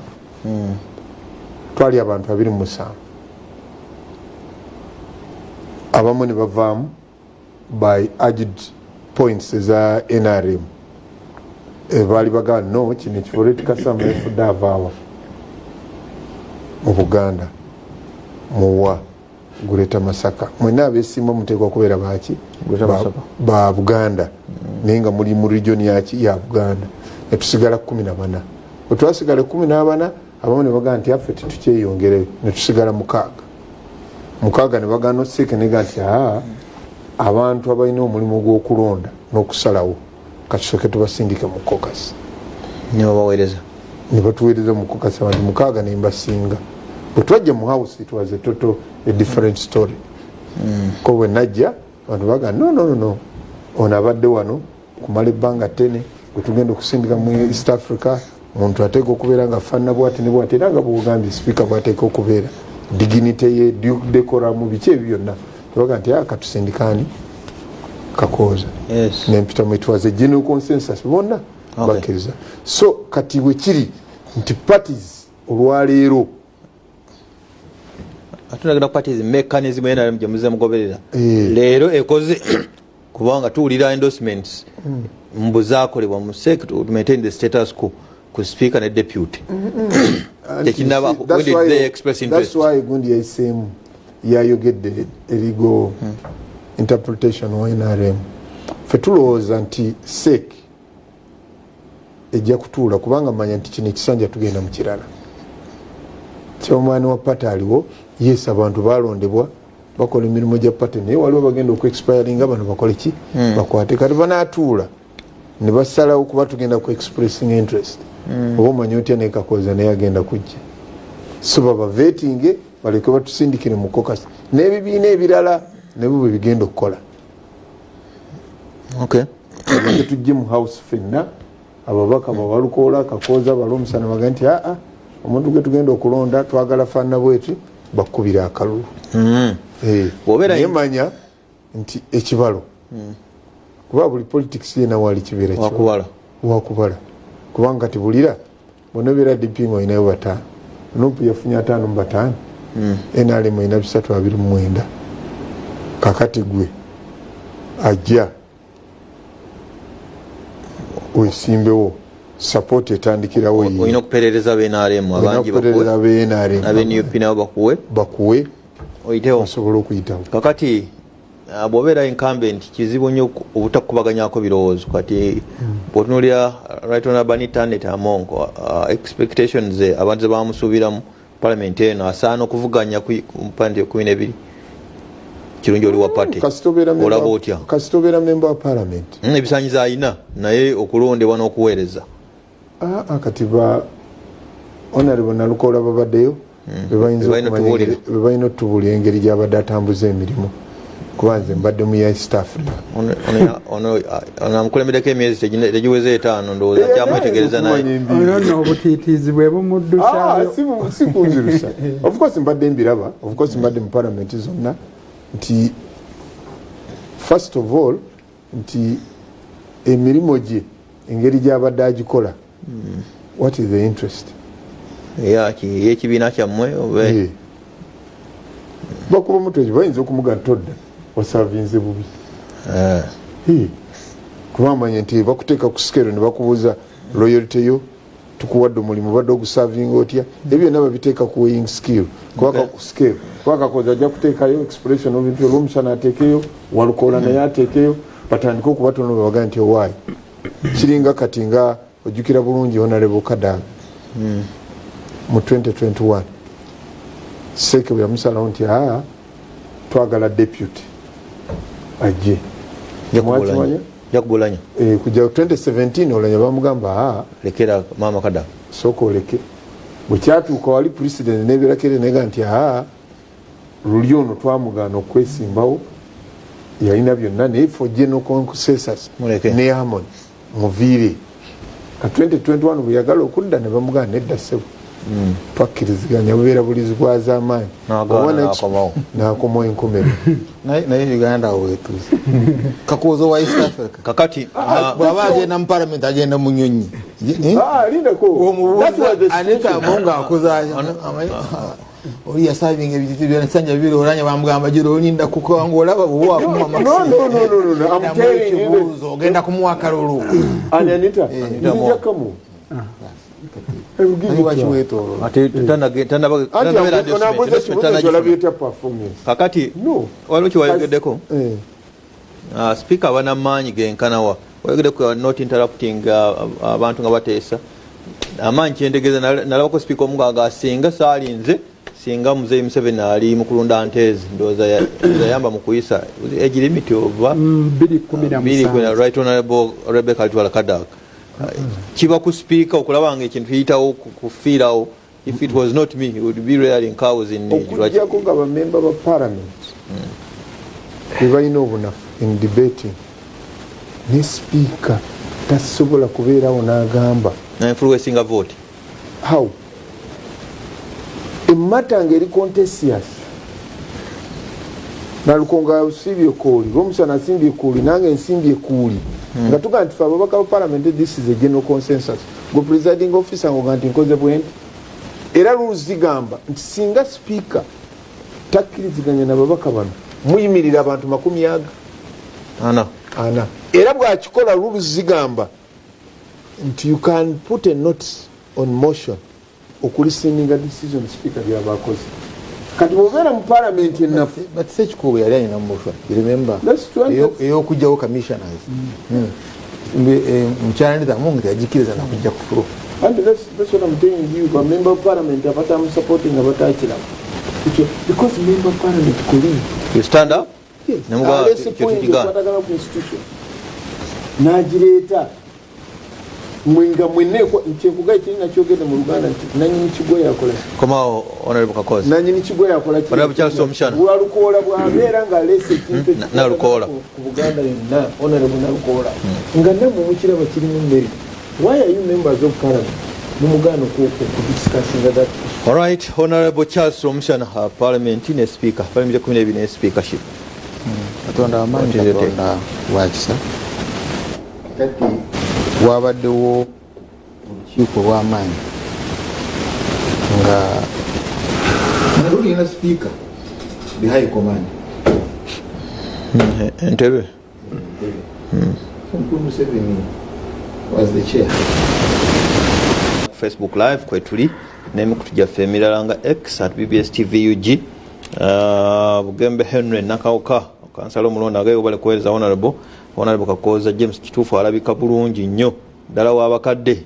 twali abantu 27, abamu ne bavaamu by urged points eza NRM. Baali bagamba no kino ekifo late Kasamba yafudde avaawa mu Buganda, muwa Greater Masaka, mwena abesimba muteekwa kubeera baki? Greater Masaka. Ba Buganda, naye nga muli mu region yaki? Ya Buganda. Netusigala 14. Bwetwasigala 14, abamu ne bagamba nti affe tetukyeyongereyo, netusigala mukaaga. Mukaaga ne bagamba CEC nega nti aa, abantu abalina omulimu gw'okulonda n'okusalawo katusooke tubasindike mu caucus. Nebabaweereza. Ne batuweereza mu caucus abantu mukaaga, nembasinga. Bwe twajja mu house, it was a total a different story, ko bwe najja abantu baga no, no, no, no, ono abadde wano kumala ebbanga ttene, gwe tugenda okusindika mu East Africa, muntu ateeka okubeera nga faanana bwati ne bwati, era nga bwogambye sipiika bwateeka okubeera, dignity ye, decorum, biki ebyo byonna. Tebaga nti aka tusindikaani Kakooza. Nempitamu, it was a general consensus, bonna bakkiriza. So kati bwekiri nti parties olwaleero Ate parties mechanism NRM gye muze mugoberera leero ekoze, kubanga tuwulira endorsements mbu zakolebwa mu CEC to maintain the status quo ku speaker ne deputy. Tekinaba. When did they express interest? That's why gundi yayiseemu yayogedde erigo interpretation wa NRM. Fe tulowooza nti CEC ejja kutuula, kubanga manya nti kino ekisanja tugenda mu kirala kyomwani wa party aliwo. Yes, abantu balondebwa bakola emirimu gya party, naye waliwo bagenda okuexpiringa, bano bakole ki? Bakwate. Kati banatuula ne basalawo, kuba tugenda ku expressing interest, oba omanyi otya naye Kakooza naye agenda kujja, so babavetinge baleke batusindikire mu caucus n'ebibiina ebirala nabyo bwe bigenda okukola. Baleke tujje mu house ffenna ababaka babalukoola Kakooza balwomusana baga nti aa, omuntu gwe tugenda okulonda twagala faanana bweti, bakubira akalulu. Bw'obeera Naye manya nti ekibalo, kuba buli politics yena wali kibeera kibalo. Wakubala. Wakubala, kubanga kati bulira bonobeera DP nga olinayo bataano, NUP yafunye 55, NRM erina 329. Kakati gwe ajja wesimbewo, support etandikirawo ye. Olina okuperereza be NRM abangi okuperereza bakuwe, be NRM. Abe NUP nabo bakuwe. Bakuwe. Oyitewo. Basobole okuyitawo. Kakati Bw'obeera incumbent kizibu nnyo obutakubaganyako birowoozo. Kati bw'otunuulira Right Honorable Anita Annet Among, expectations ze abantu ze bamusuubiramu parliament eno, asaana okuvuganya ku parliament 12. Kirungi oli wa party. Kasita obeera member- Olaba otya? Kasita obeera member wa parliament. Ebisaanyizo ayina, naye okulondebwa n'okuweereza. Kati ba Honorable Nalukoola babaddeyo, bebayinza Be balina okumanya otubuulira. Be balina otubuulira engeri gyabadde atambuza emirimu, kuba nze mbadde mu ya East Africa. Ono amukulembereko emyezi tegiweze 5, ndowooza kyamwetegereza naye. Olwo nno obutiitiizi bwe bumuddusayo. Si kunzirusa. Of course mbadde mbiraba, of course mbadde mu parliament zonna, nti first of all nti emirimu gye engeri gyabadde agikola, what is the interest? Y'ekibiina kyammwe oba? Bakuba omutwe, bayinza okumuga nti todda, wasavinze bubi. Kuba manya nti bakuteeka ku scale ne bakubuuza loyalty yo, tukuwadde omulimu, badde ogusavinga otya, ebyo byonna babiteeka ku weighing scale. Kubaka ku scale, kuba Kakoza ajja kuteekayo expression of interest, Omusana ateekeyo, Walukoola naye ateekeyo, batandike okubatono babaga nti owaayi kiringa kati nga ojjukira bulungi Honorable Kadaga mu 2021, Seeke bwe yamusalawo nti aa twagala deputy ajje. Mwakimanya? Jakubulanya. Kujja 2017 Olanya bamugamba aa lekera maama Kadaga. Sooka oleke. Bwe kyatuuka wali president neberakere nega nti aa luli ono twamugaana okwesimbawo, yalina byonna, naye for general consensus Muleke. Ne harmony muviire. Ka 2021 bwe yagala okudda ne bamugaana, nedda ssebo, twakkiriziganya bubeera bulizi bwazamaanyi. N'agaana, n'akomawo. N'akomawo enkomero. Naye Uganda awo wetuuse. Kakooza wa East Africa Kakati bw'aba agenda mu parliament agenda mu nyonyi. Ah, lindako. That was the Anita Among akoze oli yasavinga ebititi byensanja bibiri, Olanya bamugamba gira olinda kukanga olaba bwoba wakumuwa. No, no, no, no, no, no. I'm telling you. Ekibuuzo, ogenda kumuwa akalulu? Ani, Anita? Nzija kamu. I will give it to her. Wakiwetoolola. Ate Anti tanabeera onambuuza ekibuuzo nti olabye otya performance? Kakati No. waliwo kyewayogeddeko. Eh. Speaker aba namaanyi genkanawa? Wayogeddeko not interrupting abantu nga bateesa. Amaanyi kyentegeeza, nalabako speaker omu nga singa saalinze, singa Muzeyi Museveni ali mu kulunda nteezi, ndowooza yayamba mu kuyisa age limit oba 217. Right Honorable Rebecca Alitwala Kadaga, kiba ku speaker okulaba nga ekintu kiyitawo kufiirawo. If it was not me, he would be rearing cows in Okuggyako nga bamemba ba parliament be balina obunafu in debating, ne speaker tasobola kubeerawo n'agamba influencinga vote. How ematter nga eri contentious, Nalukonga asimbye ekooli, Lwomusana asimbye ekooli, nange nsimbye ekooli, nga tugaa nti fe ababaka ba parliament, this is a general consensus, gwe presiding officer ngoga nti nkoze bwe nti, era rules zigamba nti singa speaker takkiriziganya nababaka bano, muyimirira abantu makumi aga ana. Ana. Era bwakikola, rules zigamba nti you can put a notice on motion okurescindinga decision speaker byaba akoze. Kati bwobeera mu parliament enafu But Sekikubo yali alina motion, you remember? That's 20 Ey'okugyawo commissioners. Mukyala Anita Among teyagikiriza nakujja ku floor. And that's what I'm telling you. But member of parliament abatamu supporting abatakiraba. Because member of parliament colleague. You stand up. Yes. Nemugamba Alese kyo point tukigaana. ekwatagana ku institution. N'agireeta. Mwe nga mwenna kyenkuga ekiri nakyogedde mu Luganda nti nanyini kigwa yakola ki? Komawo, Honorable Kakozi. Nanyini kigwa yakola ki? Honorable Charles Omushana. Lwalukoola bw'abeera ng'aleese ekintu Nalukoola. ku Buganda yonna, Honorable Nalukoola, nga nammwe mukiraba kirimu mmere, why are you members of parliament mumugaana okudiscussinga that issue? Alright, Honorable Charles Omushana, parliament ne speaker, parliament 12 ne speakership. Katonda wamaanyi. What is your take? Katonda wakisa. Kati wabaddewo olukiiko olw'amaanyi nga lulina speaker, the high command. Entebe. Omukulu Museveni was the chair. Facebook Live kwetuli n'emikutu gyaffe emirala nga X @BBSTVUG. Bugembe Henry Nakawuka. Kansala omulonda agaye obale kuweereza honorable Kakooza James kituufu alabika bulungi nnyo ddala w'abakadde.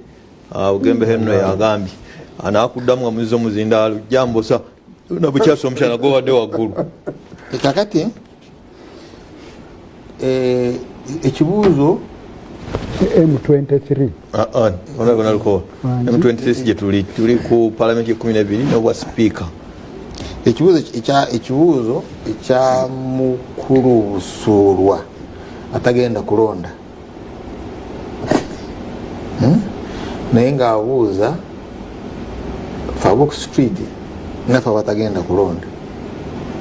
Bugembe Henry yagambye anaakuddamu nga muzizo muzindaalo jambosa nabukyasa omukyala gobadde waggulu. Kakati ekibuuzo M23 honorable Nalukoola, M23 gye tuli ku parliament ye 12 n'obwa speaker. Ekibuuzo ekya mukulu Busuulwa atagenda kulonda, Naye ng'abuuza Farouk Street naffe abatagenda kulonda,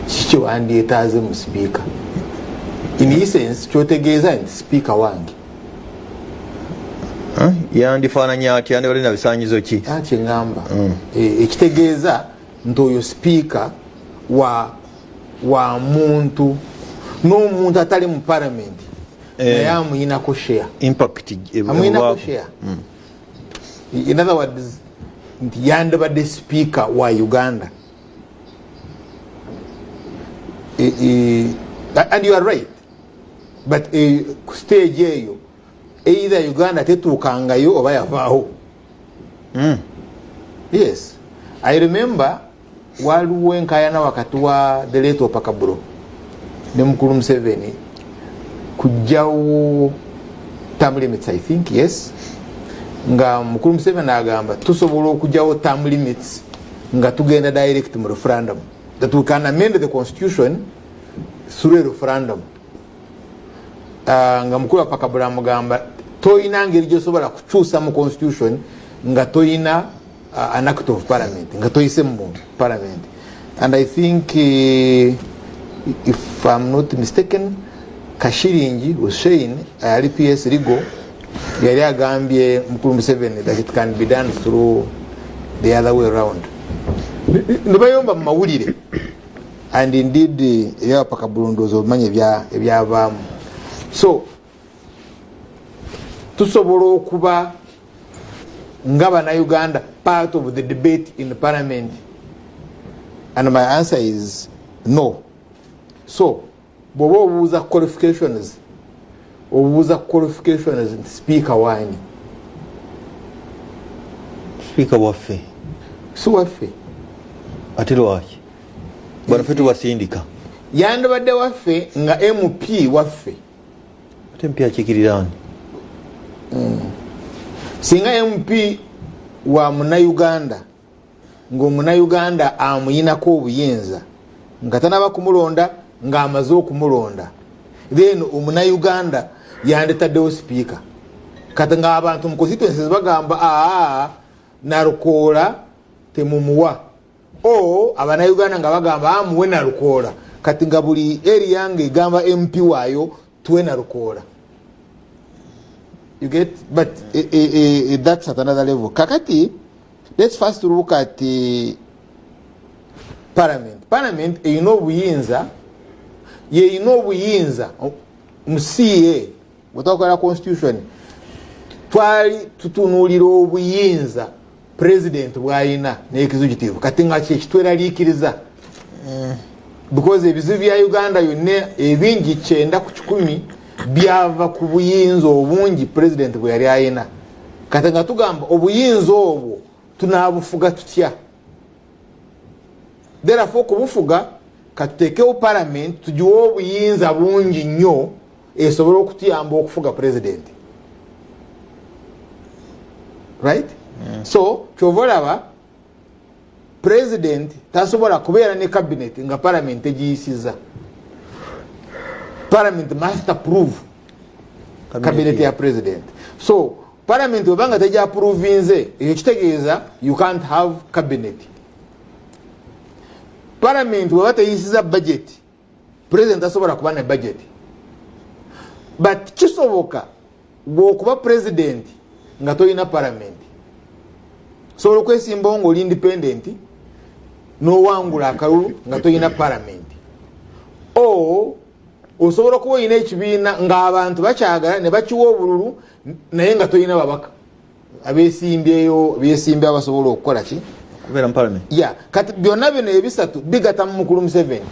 kiki wandyetaaze mu sipiika? In essence kyotegeeza nti sipiika wange Yandifaananye atya? Yandibadde na bisaanyizo ki? Kyeŋŋamba, ekitegeeza nti oyo sipiika wa muntu n'omuntu atali mu palamenti naye amuyinako share. Impact amuyinako emubaako. Share. In other words, nti yandibadde sipiika wa Uganda. And you are right, but ku stage eyo either Uganda tetuukangayo oba yavaawo. Yes, I remember waliwo enkayana wakati wa the late Opakaburo ne mukulu Museveni kujjawo term limits, I think. Yes, nga mukulu Museveni agamba tusobola okujjawo term limits nga tugenda direct mu referendum, that we can amend the constitution through a referendum. Nga mukulu Opakaburo amugamba toyina ngeri gyosobola kukyusa mu constitution nga toyina an act of parliament, nga toyise mu parliament. And I think, if I'm not mistaken, Kashiringi Hussein ayali PS Legal yali agambye mukulu Museveni that it can be done through the other way round, ne bayomba mu mawulire. And indeed, ebyabapaka bulondoozi obumanyi ebyavaamu. So tusobola okuba nga bannayuganda part of the debate in parliament? And my answer is no. So bw'oba obuuza qualifications, obuuza qualifications nti speaker waani? Sipiika waffe. Si waffe. Ate lwaki bano ffe tubasindika? Yandibadde waffe nga MP waffe. Ate MP akiikirira ani? Singa MP wa munnayuganda, ng'omunnayuganda amuyinako obuyinza nga tanaba kumulonda, ng'amaze okumulonda, then omunnayuganda yanditaddewo sipiika. Kati ng'abantu mu constituencies bagamba, aa, Nalukoola temumuwa, o abannayuganda nga bagamba amuwe Nalukoola. Kati nga buli area nga egamba MP waayo tuwe Nalukoola, you get? But that's at another level. Kakati let's first look at parliament. Parliament erina obuyinza, yeyina obuyinza mu ca bwetwakola constitution, twali tutunuulira obuyinza president bwayina ne executive. Kati nga kyekitweraliikiriza, because ebizibu bya Uganda yonna ebingi, 90% byava ku buyinza obungi president bwe yali ayina. Kati nga tugamba obuyinza obwo tunabufuga tutya? Therefore okubufuga, katuteekewo parliament, tugiwe obuyinza bungi nnyo esobole okutuyamba okufuga president, right? So kyova olaba president tasobola kubeera ne cabinet nga parliament egiyisiza. Parliament must approve cabinet ya president. So parliament webanga tejapprovinze, ekyo kitegeeza you can't have cabinet. Parliament weba teyisiza budget, president tasobola kuba ne budget. But kisoboka bwokuba president nga tolina parliament. Sobola okwesimbawo nga oli independent nowangula akalulu nga tolina parliament, o osobola okuba olina ekibiina ng'abantu bakyagala ne bakiwa obululu, naye nga tolina babaka abesimbyeyo, besimbye abasobola okukola ki? Kubeera mu parliament. Ya, kati byonna bino ebisatu bigata mu mukulu Museveni.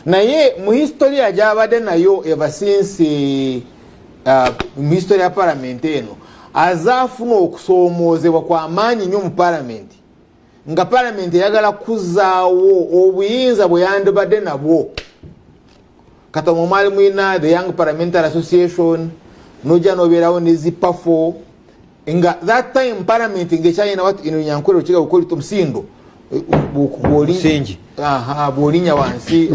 Naye mu history gyabadde nayo ever since, mu history ya parliament eno, azaafuna okusoomoozebwa kwamaanyi nnyo mu parliament, nga parliament eyagala kuzaawo obuyinza bwe yandibadde nabwo. Kati omwo mwali mwina the Young Parliamentary Association, nojja nobeerawo ne ZIPAFO, nga that time parliament ngaekyalina what in Runyankore okiga bukolita omusindo. Musingi. Bwolinya wansi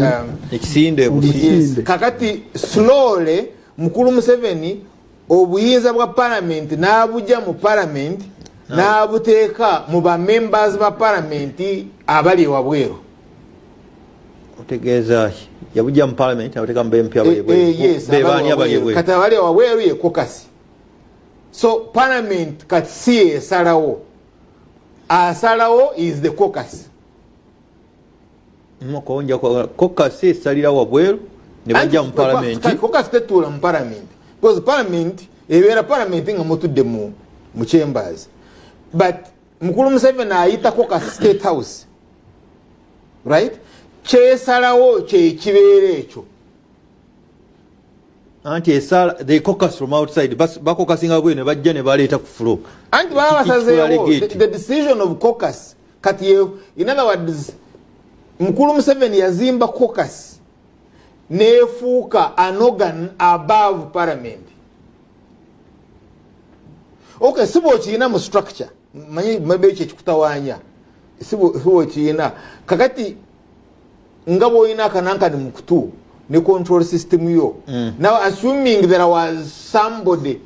ekisinde. Yes. Kakati slowly mukulu Museveni obuyinza bwa parliament n'abujja mu parliament, n'abuteeka mu bamembers ba parliament abali ewabweru. Otegeeza ki, yabujja mu parliament abuteeka mu ba MP abali Yes, ebweru? Be baani abali ebweru? Kati abali ewabweru ye caucus. So parliament kati si esalawo, asalawo is the caucus. Konja caucus esalira wabweru ne bajja mu parliament. Caucus tetuula mu parliament, because parliament ebeera parliament nga mutudde mu chambers, but mukulu Museveni ayita caucus State House, right? Kyesalawo kyekibeera ekyo. Anti esala, they caucus from outside. Bakokasinga bweru ne bajja ne baleeta ku floor. Anti baba Kikikola basazeewo legate. The decision of caucus kati in other words, mukulu Museveni yazimba caucus nefuuka an organ above parliament. Okay, si bwokiyina mu structure, manyi maybe ekyo ekikutawaanya si bwokiyina. Kakati nga bwolina akanankani mu kutu ne control system yo. Now, assuming there was somebody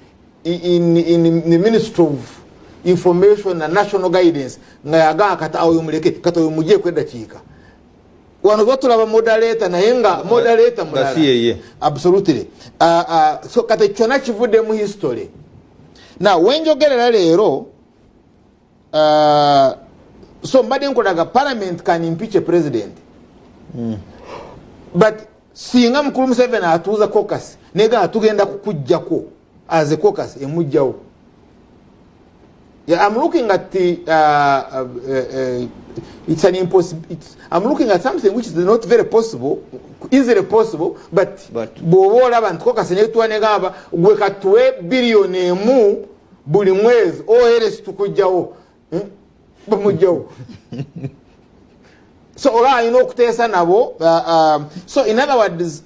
in the Ministry of Information and National Guidance nga yagamba, "Kati oyo muleke, kati oyo mugyeko eddakiika wano," batulaba moderator, naye nga moderator mulala. Si yeye. Absolutely. So kati kyonna kivudde mu history. Now wenjogerera leero, so mbadde nkolaga parliament can impeach a president, but singa mukulu Museveni atuuza caucus negamba, "Tugenda kukugjako," as a caucus emugjawo. Yeah, I'm looking at the it's an impossible. I'm looking at something which is not very possible, easily possible, but bw'oba olaba nti caucus netuwa negamba, "Gwe katuwe 1 biliyoni buli mwezi, ors tukugjawo," Bamugjawo. So oba alina okuteesa nabo. So in other words,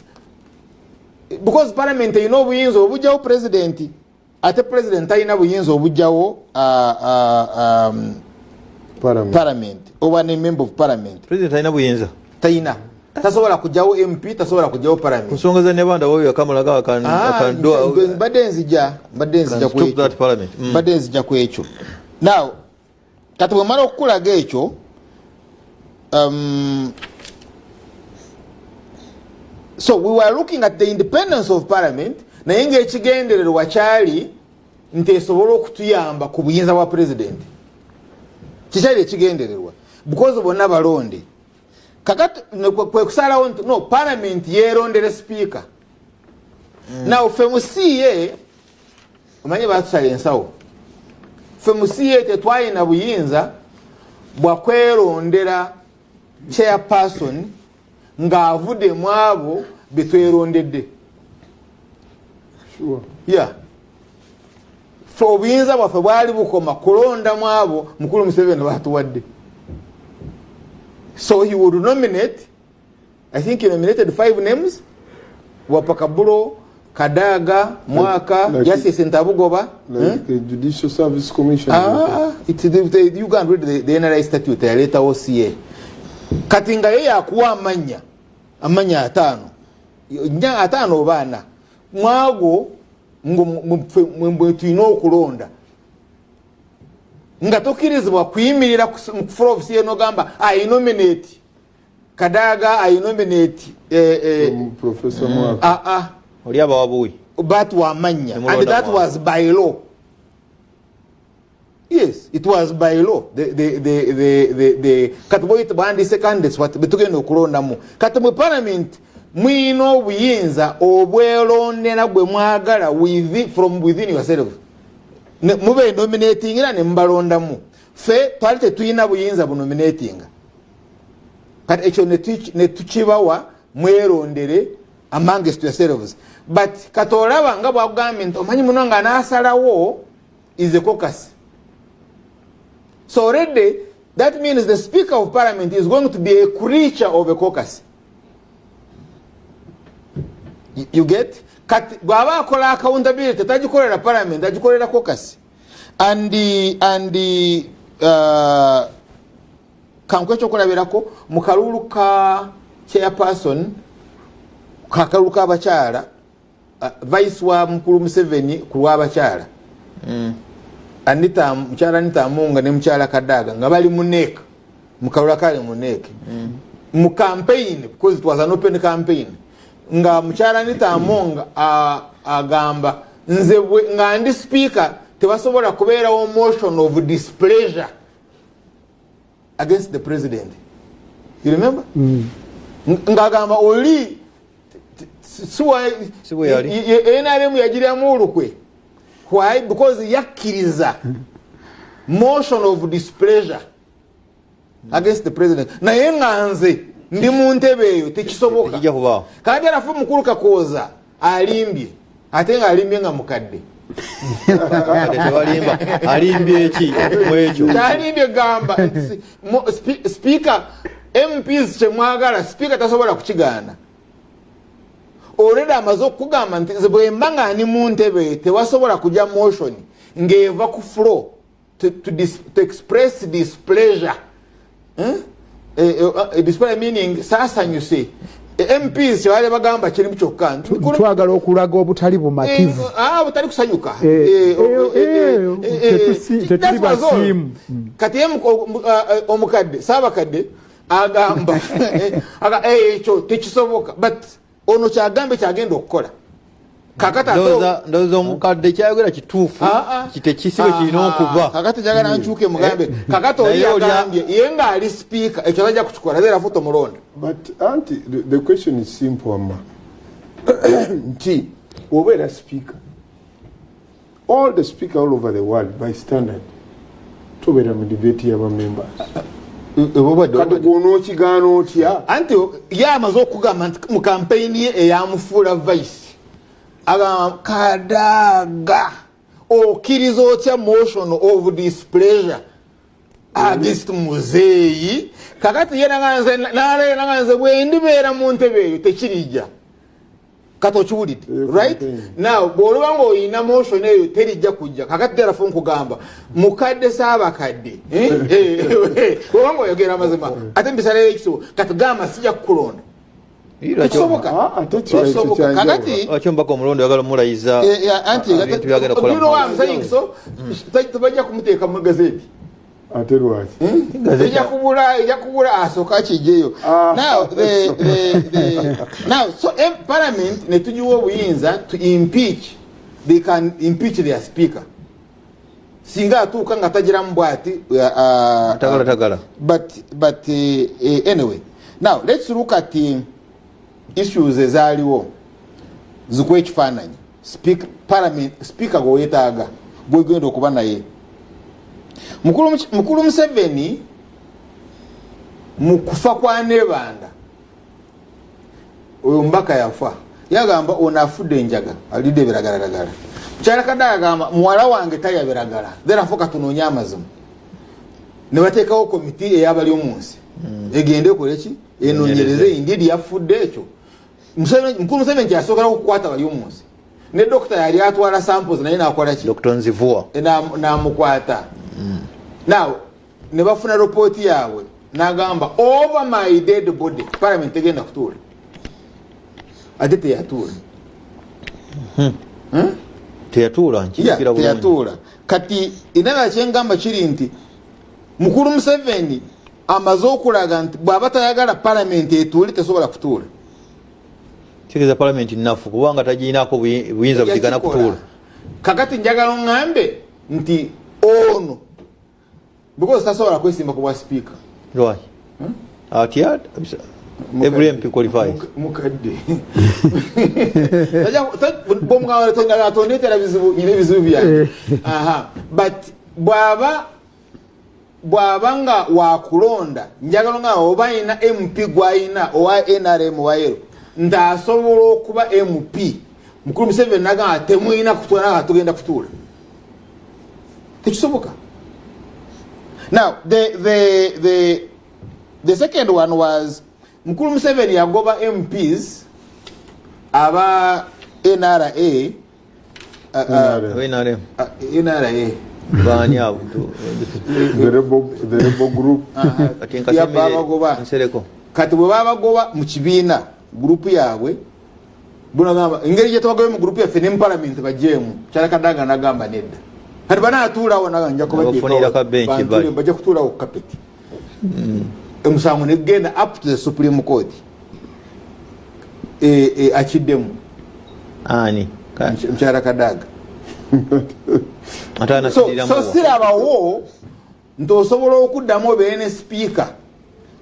because parliament erina obuyinza obugjawo president, ate president talina buyinza obugjawo Parliament. Parliament oba ne member of parliament. President alina buyinza? Talina, tasobola kugjawo MP, tasobola kugjawo Ku parliament. nsonga za Nebanda woyo akamulaga. Ah, mbadde nzija Can stop that parliament. Mbadde nzija ku ekyo. Now kati bwemala okukulaga ekyo, so we were looking at the independence of parliament, naye ngaekigendererwa kyali nti esobole okutuyamba ku buyinza bwa president. Kikyali ekigendererwa because bonna balonde. Kakati kwe kusalawo nti no, parliament yerondere speaker. Now ffe mu CA, omanye batusala ensawo, ffe mu CA tetwalina buyinza bwakwerondera chairperson ng'avudde mu abo betwerondedde. Yeah, fe obuyinza bwaffe bwali bukoma kulondamu abo mukulu Museveni batuwadde. So he would nominate, I think he nominated five names: Wapakabulo, Kadaga, Mwaka, Justice Ntabugoba. Like the Judicial Service Commission. Ah, you can read the NRA statute yaleetawo CA. Kati nga ye yakuwa amannya ataano, nya ataano oba ana, mwago mwe tulina okulonda, nga tokkirizibwa kuyimirira ku floor of CA nogamba, "I nominate Kadaga, I nominate Professor Mwaka." Ah, ah. Oli abawa buwi. Batuwa amannya. Nemulonda And that mwaka. was by law. Yes, it was by law. The kati boyita bawandise candidates what betugenda okulondamu. Kati mu parliament muyina obuyinza obwerondera bwe mwagala from within yourself. Mube nominatingira ne mubalondamu. Ffe twali tetulina buyinza bunominatinga. Kati ekyo ne tukibawa. Mwerondere amongst yourselves. But katolaba nga bwagambye nti omanyi muno nga n'asalawo is a caucus. So already that means the Speaker of Parliament is going to be a creature of a caucus. You get? Kati bw'aba akola accountability, tagikolera Parliament, agikolera caucus. And kankuwe ekyokulabirako mu kalulu ka chairperson, kakalulu k'abakyala, vice wa mukulu Museveni ku lw'abakyala, Anita, mukyala Anita Amunga ne mukyala Kadaga nga bali mu NEC, mu kalulu akali mu NEC, mu campaign, because it was an open campaign, nga mukyala Anita Amunga agamba, nze nga ndi speaker tebasobola kubeerawo motion of displeasure against the president. You remember? Ng'agamba oli Si bwe yali. NRM yagiryamu olukwe. Why? Because yakkiriza motion of displeasure against the president, naye nga nze ndi mu ntebe eyo tekisoboka. Tekijja kubaawo. Kandi arafu mukulu Kakooza alimbye, ate nga alimbye nga mukadde. Kale tebalimba. Alimbye eki mu ekyo? Kyalimbye gamba nti speaker, MPs kyemwagala speaker tasobola kukigaana. Already amaze okugamba nti nze bwemba nga ndi mu ntebe tewasobola kujja motion ng'eva ku floor to express displeasure. Eh? Displeasure meaning saasanyuse. MPs kyebali bagamba kirimu kyokka nti Twagala okulaga obutali bumativu. Butali kusanyuka. Tetuli That was all. basiimu. Kati ye omukadde saabakadde agamba ekyo tekisoboka, but ono kyagambe kyagenda okukola kakati ate Ndowooza omukadde kyayogera kituufu. Kitekisibe kirina okuba. Kakati njagala nkyuke mugambe kakati oli Naye yagambye ye ng'ali sipiika ekyo tajja kukikola, therefore tomulonda. But auntie, the question is simple, ama nti obeera speaker, all the speaker all over the world by standard tobeera mu debate y'abamembers. Kati gwonookigaana otya? Anti ye amaze okugamba nti mu kampeyini ye eyamufuula vice agamba, Kadaga, okkiriza otya motion of displeasure against muzeeyi? Kakati ye naleera nze bwendibeera mu ntebe eyo tekirijja. Kati okiwulidde? Eyo Right. campaign. Now bw'oluba nga oyina motion eyo terijja kujja. Kakati therefore nkugamba mukadde saabakadde, bw'oba nga oyogera amazima ate mbisalayo ekisibo, kati gamba sijja kukulonda. Tekisoboka. Ate kyo ekyo Tekisoboka. kyanjawulo. Kakati Lwaki omubaka omulondo oyagala omulayiza anti ebintu byagenda kukola you know what I'm mu saying? So tebajja kumuteeka mu gazeti. Ate lwaki? Ejja kubula asooka akijeyo. Now the now so parliament netugiwa obuyinza to impeach. They can impeach their speaker singa atuuka nga tagiramu bwati. Tagala tagala. But anyway, now let's look at issues ezaaliwo zikuwa ekifaananyi. Parliament speaker gweweetaaga gwegenda okuba naye Mukulu Museveni mu kufa kwa Nebanda, oyo omubaka yafa yagamba ono afudde enjaga, alidde ebiragalalagala. Mukyala Kadaga agamba muwala wange talya biragala, therefore katunoonye amazima. Ne bateekawo komiti ey'abali omu nsi egende ekoleki, enoonyereze indidi yafudde ekyo. Mukulu Museveni kyasookera okukwata bali omunsi ne dokita yali atwala samples naye nakola ki? Dr Nzivua. Namukwata. Now ne bafuna ropooti yaabwe, nagamba over my dead body, parliament tegenda kutuula. Ate teyatuula. Teyatuula, nkijjukira bulungi. Teyatuula. Kati enala kyengamba kiri nti mukulu Museveni amaze okulaga nti bw'aba tayagala palamenti etuule, tesobola kutuula. Kitegeeza palamenti nnafu kubanga tagiinaako buyinza budigana Yakikola. kutuula. Kakati njagala oŋŋambe nti ono because tasobola kwesimba ku bwa sipiika. Lwaki atya? Every MP qualifies. Mukadde tondeetera bizibu, nyina ebizibu byange. Aha. But bw'aba Bw'aba nga wakulonda, njagala nga oba ayina MP gwayina owa NRM wayero nti asobola okuba MP. Mukulu Museveni nagamba temulina kutuula, nga tugenda kutuula, tekisoboka. Now the second one was Mukulu Museveni yagoba MPs aba NRA. NRM. NRA. Baani abo? The rebel group. Kati nkasimire. Babagoba. Nsereko. Kati bwe babagoba mu kibiina, gurupu yaabwe bunagamba engeri gye tubagobye mu gurupu yaffe ne mu palamenti bajeemu. Kyalakadanga nagamba nedda. Kati banaatuulawo naga nja Nabafunira ka bench bali. Bajja kutuulawo ku kapeti. Omusango negenda up to the Supreme Court. Akiddemu. Ani? Mukyala Kadaga. Ate So, anasiriramu. So sirabawo nti osobola okuddamu obeere ne sipiika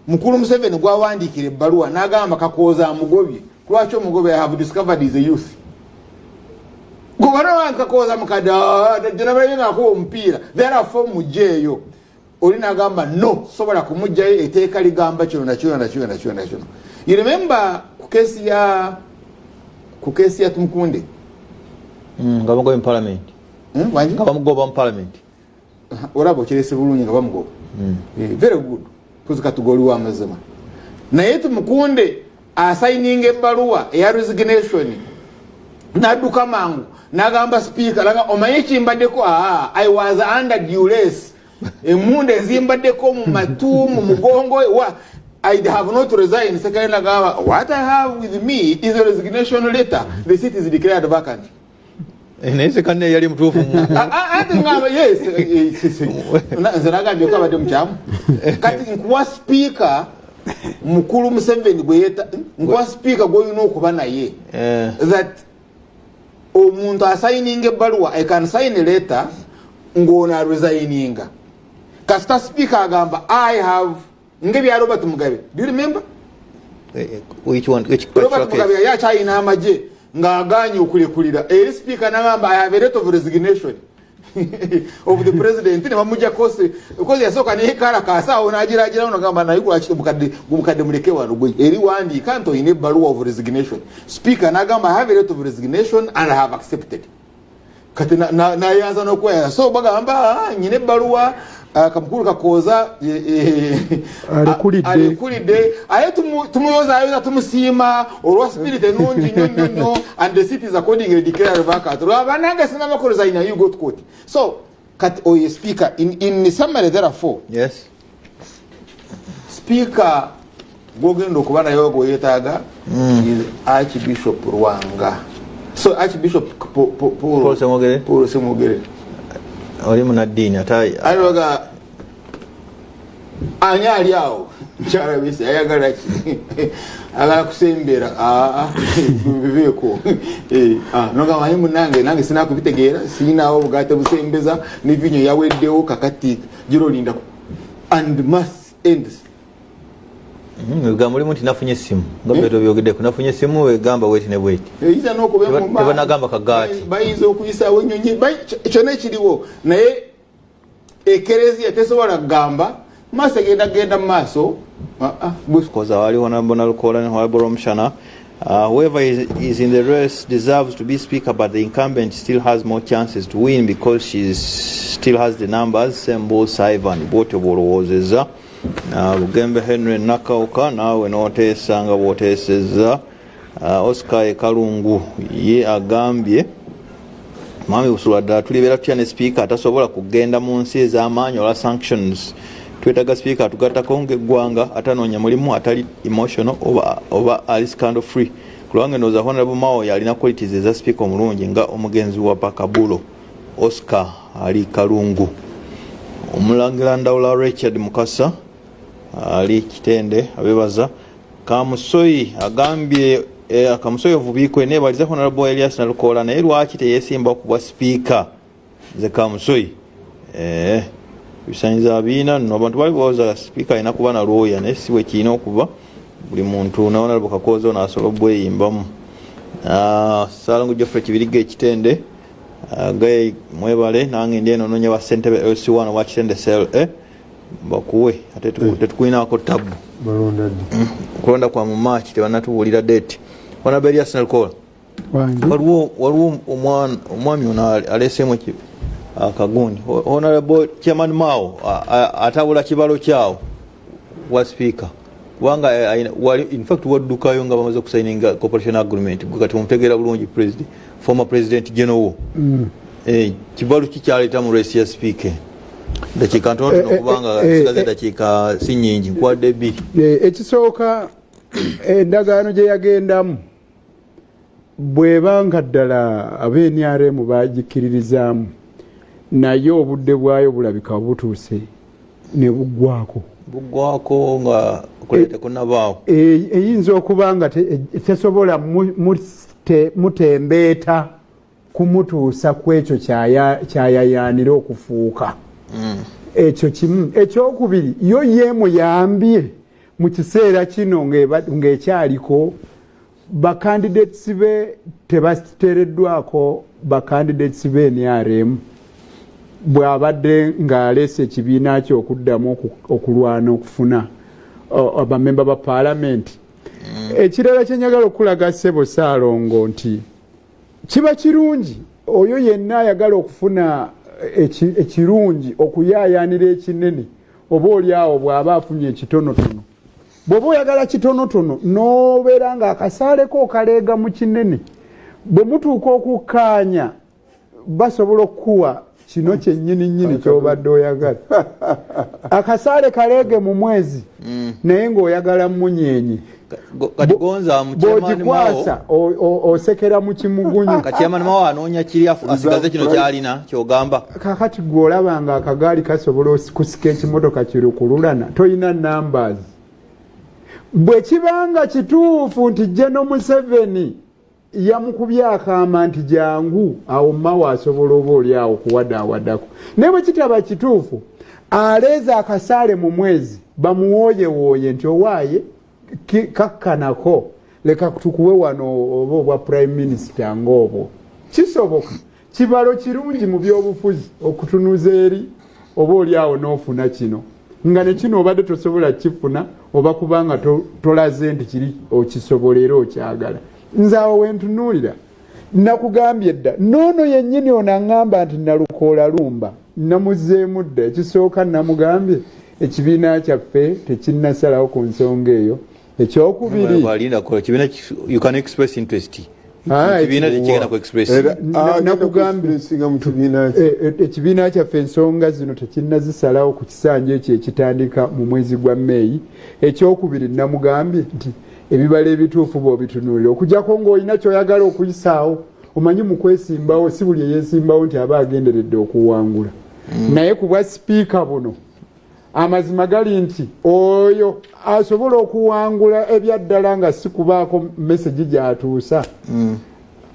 Mukulu Museveni gwawandiikira ebbaluwa n'agamba Kakooza amugobye. Lwaki omugobye? I have discovered is a youth gobanawange. Kakooza mukadde gyenabalabye ngaakuba omupiira, therefore mugjeeyo. Oli nagamba no, sobola kumugjayo, eteeka ligamba kino nakino nakino nakino nakino. You remember ku case ya Tumukunde? Nga bamugoba mu parliament. Hmm, wangi? Nga bamugoba mu parliament. Olaba okirese bulungi nga bamugoba. Very good, kuzi katuga oli wamazima. Naye Tumukunde asayininga ebbaluwa eya resignation, nadduka mangu nagamba sipiika, naga omanye kimbaddeko, aa, I was under duress, emundu ezimbaddeko mu matu, mu mugongo wa, I have not resigned. Sekale nagamba, what I have with me is a resignation letter, the seat is declared vacant. Naye sekanne yali mutuufu Ah, ah, ate ngamba yes, nze nagambye ko abadde mukyamu. Kati nkuwa sipiika Mukulu Museveni gweyeta, nkuwa sipiika gwolina okuba naye that omuntu asayininga ebbaluwa, I can sign a letter ng'ono aresigninga, kasita sipiika agamba I have, ngebya Robert Mugabe. Do you remember? Which one? Which Robert particular Mugabe case? yali akyayina amagye ng'aganye okulekulira eri sipiika nagamba, I have a letter of resignation of the president, ne bamujjako because yasooka nekalakasa awo nagiragirawo nagamba naye lwaki omukadde muleke wano gwe eri wandiika nti oyina ebbaluwa of resignation. Speaker nagamba, I have a letter of resignation and I have accepted. Kati nayanza n'okweyaza. So bagamba, "Ah, nyina ebbaluwa, ah, kamukulu Kakooza Alekulidde. Alekulidde, aye tumuyozaayoza, tumusiima olwa spirit ennungi nnyo nnyo nnyo, and the seat is accordingly declared vacant." Lwabanange sinaba kuresign, you go to court. So kati oyo speaker, in summary therefore, speaker gwogenda okuba naye gweyeetaaga is Archbishop Lwanga, so Archbishop Paul Ssemwogerere? Paul Ssemwogerere. Oli munaddiini ate Alibaga ani ali awo mukyala bisi ayagala ki? Agala kusembera. Aa, biveeko. Nogamba ayi munange, nange sinakubitegeera, siinawo obugaate busembeza ne vinyo yaweddewo, kakati girolinda and mass ends. Ebigambo mulimu nti nafunye essimu nga beto byogeddeko, nafunye essimu egamba bweti ne bweti. Eyinza n'okuba engoma. Tebanagamba kagaati. Bayinza okuyisaawo ennyonyi, kyonna ekiriwo, naye ekereziya tesobola kugamba maaso egenda genda mu maaso. Ah, ah, Because awali Honorable Nalukoola ne Honorable Rwomushana, whoever is in the race deserves to be speaker, but the incumbent still has more chances to win because she still has the numbers. Sembuusa Ivan, bwotyo bw'olowoozezza. Bugembe Henry Nakawuka, naawe n'oteesa nga bw'oteesezza. Oscar Ekalungu ye agambye, mwami Busulwa, ddala tulibeera tutya ne sipiika atasobola kugenda mu nsi ez'amaanyi olwa sanctions? Twetaaga sipiika atugattako ng'eggwanga, atanoonya mulimu, atali emotional oba ali scandal free. Kulwange ndowooza Honorable Mao yalina qualities eza sipiika omulungi nga omugenzi wa Pakabulo. Oscar ali Kalungu. Omulangira Ndawula Richard Mukasa ali Kitende abebaza. Kamusoyi agambye, Kamusoyi ovubiikwe, nebaliza Honorable Elias Nalukoola, naye lwaki teyesimba kubwa sipiika? Nze Kamusoyi, ebisanyizo abiina nno. Abantu bali balowooza sipiika alina kuba na lwoya, naye si bwe kirina okuba. Buli muntu ne Honorable Kakooza ono asobola obweyimbamu. Ssalongo Geoffrey Kibiriga Ekitende, gaye mwebale, nange ndi eno nonya wa ssentebe LC1 wa Kitende Cell A. Bakuwe ate tetukulinako tabu. Balonda ddi? Kulonda kwa mu March, tebanatubuulira date. Honorable Elias Nalukoola. Wangi. Waliwo omwami ono aleeseemu akagundi. Honorable Chairman Mao atabula kibalo kyawo wa speaker, kubanga in fact waddukayo nga bamaze okusigninga cooperation agreement. Gwe kati omutegeera bulungi, president, former president general wo. Kibalo kikyaleeta mu race ya speaker? Dakiika ntonotono, kubanga sigaze dakiika si nyingi, nkwadde 2. Ekisooka, endagaano gye yagendamu bw'ebanga ddala ab'NRM bagikkiririzaamu, naye obudde bwayo bulabika butuuse ne buggwako. Buggwako nga kuleta tekunabaawo. Eyinza okuba nga tesobola mutembeeta kumutuusa ku ekyo kyayayaanira okufuuka. Ekyo kimu. Ekyokubiri, yo yeemuyambye mu kiseera kino ng'ekyaliko bacandidates be tebateereddwako, bacandidates be NRM, bw'abadde ng'aleese ekibiina kye okuddamu okulwana okufuna bamemba ba paalamenti. Ekirala kyenjagala okulaga, ssebo Saalongo, nti kiba kirungi oyo yenna ayagala okufuna ekirungi okuyaayaanira ekinene, oba oli awo bw'aba afunye ekitonotono. Bw'oba oyagala kitonotono n'obeera ng'akasaaleko okaleega mu kinene, bwe mutuuka okukkaanya basobola okukuwa kino kyennyini nnyini ky'obadde oyagala. Akasaale kaleege mu mwezi, naye ng'oyagala munyenye. Kati gonza mu Chairman Mao. Bw'ogikwasa osekera mu kimugunyu. Kati Chairman Mao anoonya kiri asigaze kino kyalina, kyogamba? Kakati gwe olaba nga akagaali kasobola kusika ekimotoka kirukululana, toyina numbers. Bwe kibanga kituufu nti General Museveni yamukubye akaama nti jangu, awo Mao asobola oba oli awo kuwadaawadako, naye bwe kitaba kituufu, aleeza akasaale mu mwezi bamuwooyewooye nti owaaye kakkanako, leka tukuwe wano oba obwa prime minister ng'obwo. Kisoboka, kibalo kirungi mu byobufuzi okutunuza eri oba oli awo n'ofuna kino nga ne kino obadde tosobola kifuna, oba kubanga tolaze nti kiri okisobola era okyagala. Nze awo wentunuulira, nakugambye dda, noono yennyini ono aŋŋamba nti Nalukoola lumba, namuzeemu dda. Ekisooka, namugambye ekibiina kyaffe tekinnasalawo ku nsonga eyo. Ekyokubiri, Balinda kola kibiina you can express interest. Ah, Ekibiina tekigenda ku express. Era Nakugambye. Nakugambye mu kibiina kye. Ekibiina kyaffe ensonga zino tekinnazisalawo ku kisanja ekyo ekitandika mu mwezi gwa Meeyi. Ekyokubiri, namugambye nti ebibalo ebituufu bw'obitunuulira, okujjako ng'olina ky'oyagala okuyisaawo, omanyi mu kwesimbawo si buli eyeesimbawo nti aba agenderedde okuwangula, naye ku bwa sipiika buno amazima gali nti oyo asobola okuwangula ebyaddala nga si kubaako message gy'atuusa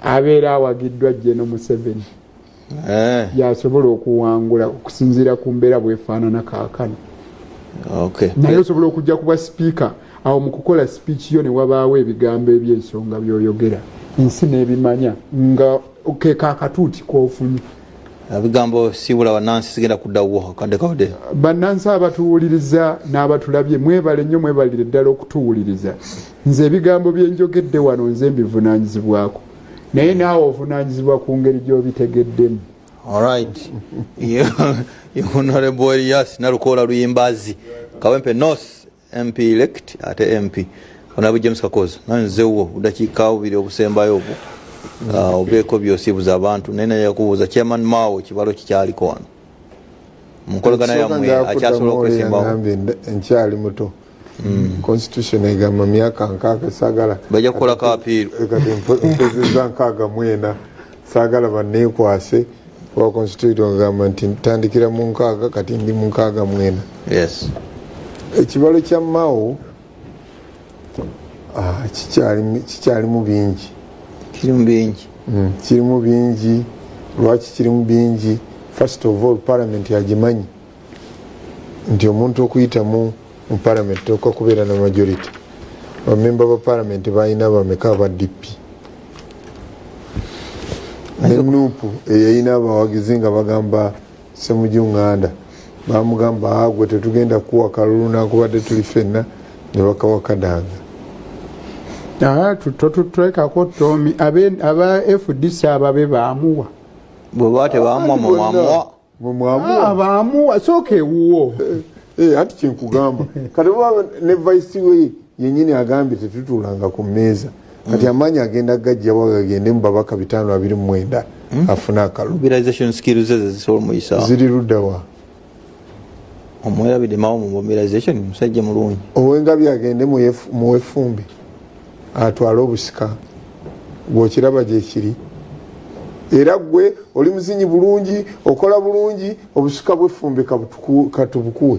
abeera awagiddwa General Museveni, yasobola okuwangula okusinziira ku mbeera bwefaanana kaakano. Naye osobola okujja kuba sipiika awo mu kukola speech yo ne wabaawo ebigambo ebyensonga by'oyogera, ensi n'ebimanya nga keka akatuuti k'ofunye. Ebigambo siibula bannansi, sigenda kuddawo akadde kawedde. Bannansi abatuwuliriza n'abatulabye, mwebale nnyo, mwebalire ddala okutuwuliriza. Nze ebigambo byenjogedde wano nze mbivunaanyizibwako, naye naawe ovunaanyizibwa ku ngeri gy'obitegeddemu. Alright, Honorable Elias Nalukoola Luyimbazi, Kawempe North MP elect ate MP. Honorable James Kakoza, nawe nzewo budakiika 2 obusembayo obwo, obeeko byosiibuza abantu, naye naye yakubuuza Chairman Mao kibalo kikyaliko wano mu nkolagana yammwe, akyasobola okwesimbawo? Yangambye nkyali muto. Constitution egamba myaka 60, saagala Bajja kukolako appeal. Kati mpezezza 64, saagala banneekwase kuba constitution egamba nti ntandikira mu 60, kati ndi mu 64. Ekibalo kya Mao kikyalimu bingi. Kirimu bingi. Kirimu bingi. Lwaki kirimu bingi? First of all, parliament yagimanyi nti omuntu okuyitamu mu parliament toka kubeera na majority. Bamemba ba parliament balina bameka aba DP ne NUP eyayina abawagizi nga bagamba Semuju Nganda? Bamugamba, "Ah, gwe tetugenda kuwa kalulu nankubadde tuli ffenna," ne bakawa Kadaga. Ah, totuteekako Tomi, aba FDC ababe baamuwa. Bweba tebamuwa, mwe mwamuwa. Mwe mwamuwa. Ah, baamuwa, sooka ewuwo. Eh, anti kyenkugamba, kati oba ne vice we yenyini agambye tetutuulanga ku mmeeza, kati amaanyi agenda gajjawa gagende mu babaka 529 afune akalulu? Mobilization skills ze zisobola omuyisa. Ziri luddawa? Omwerabidde Mao mu mobilization musajja mulungi. Owengabi agende muwefumbi atwale obusika, gwokiraba gyekiri. Era gwe oli muzinyi bulungi, okola bulungi, obusika bwefumbi katubukuwe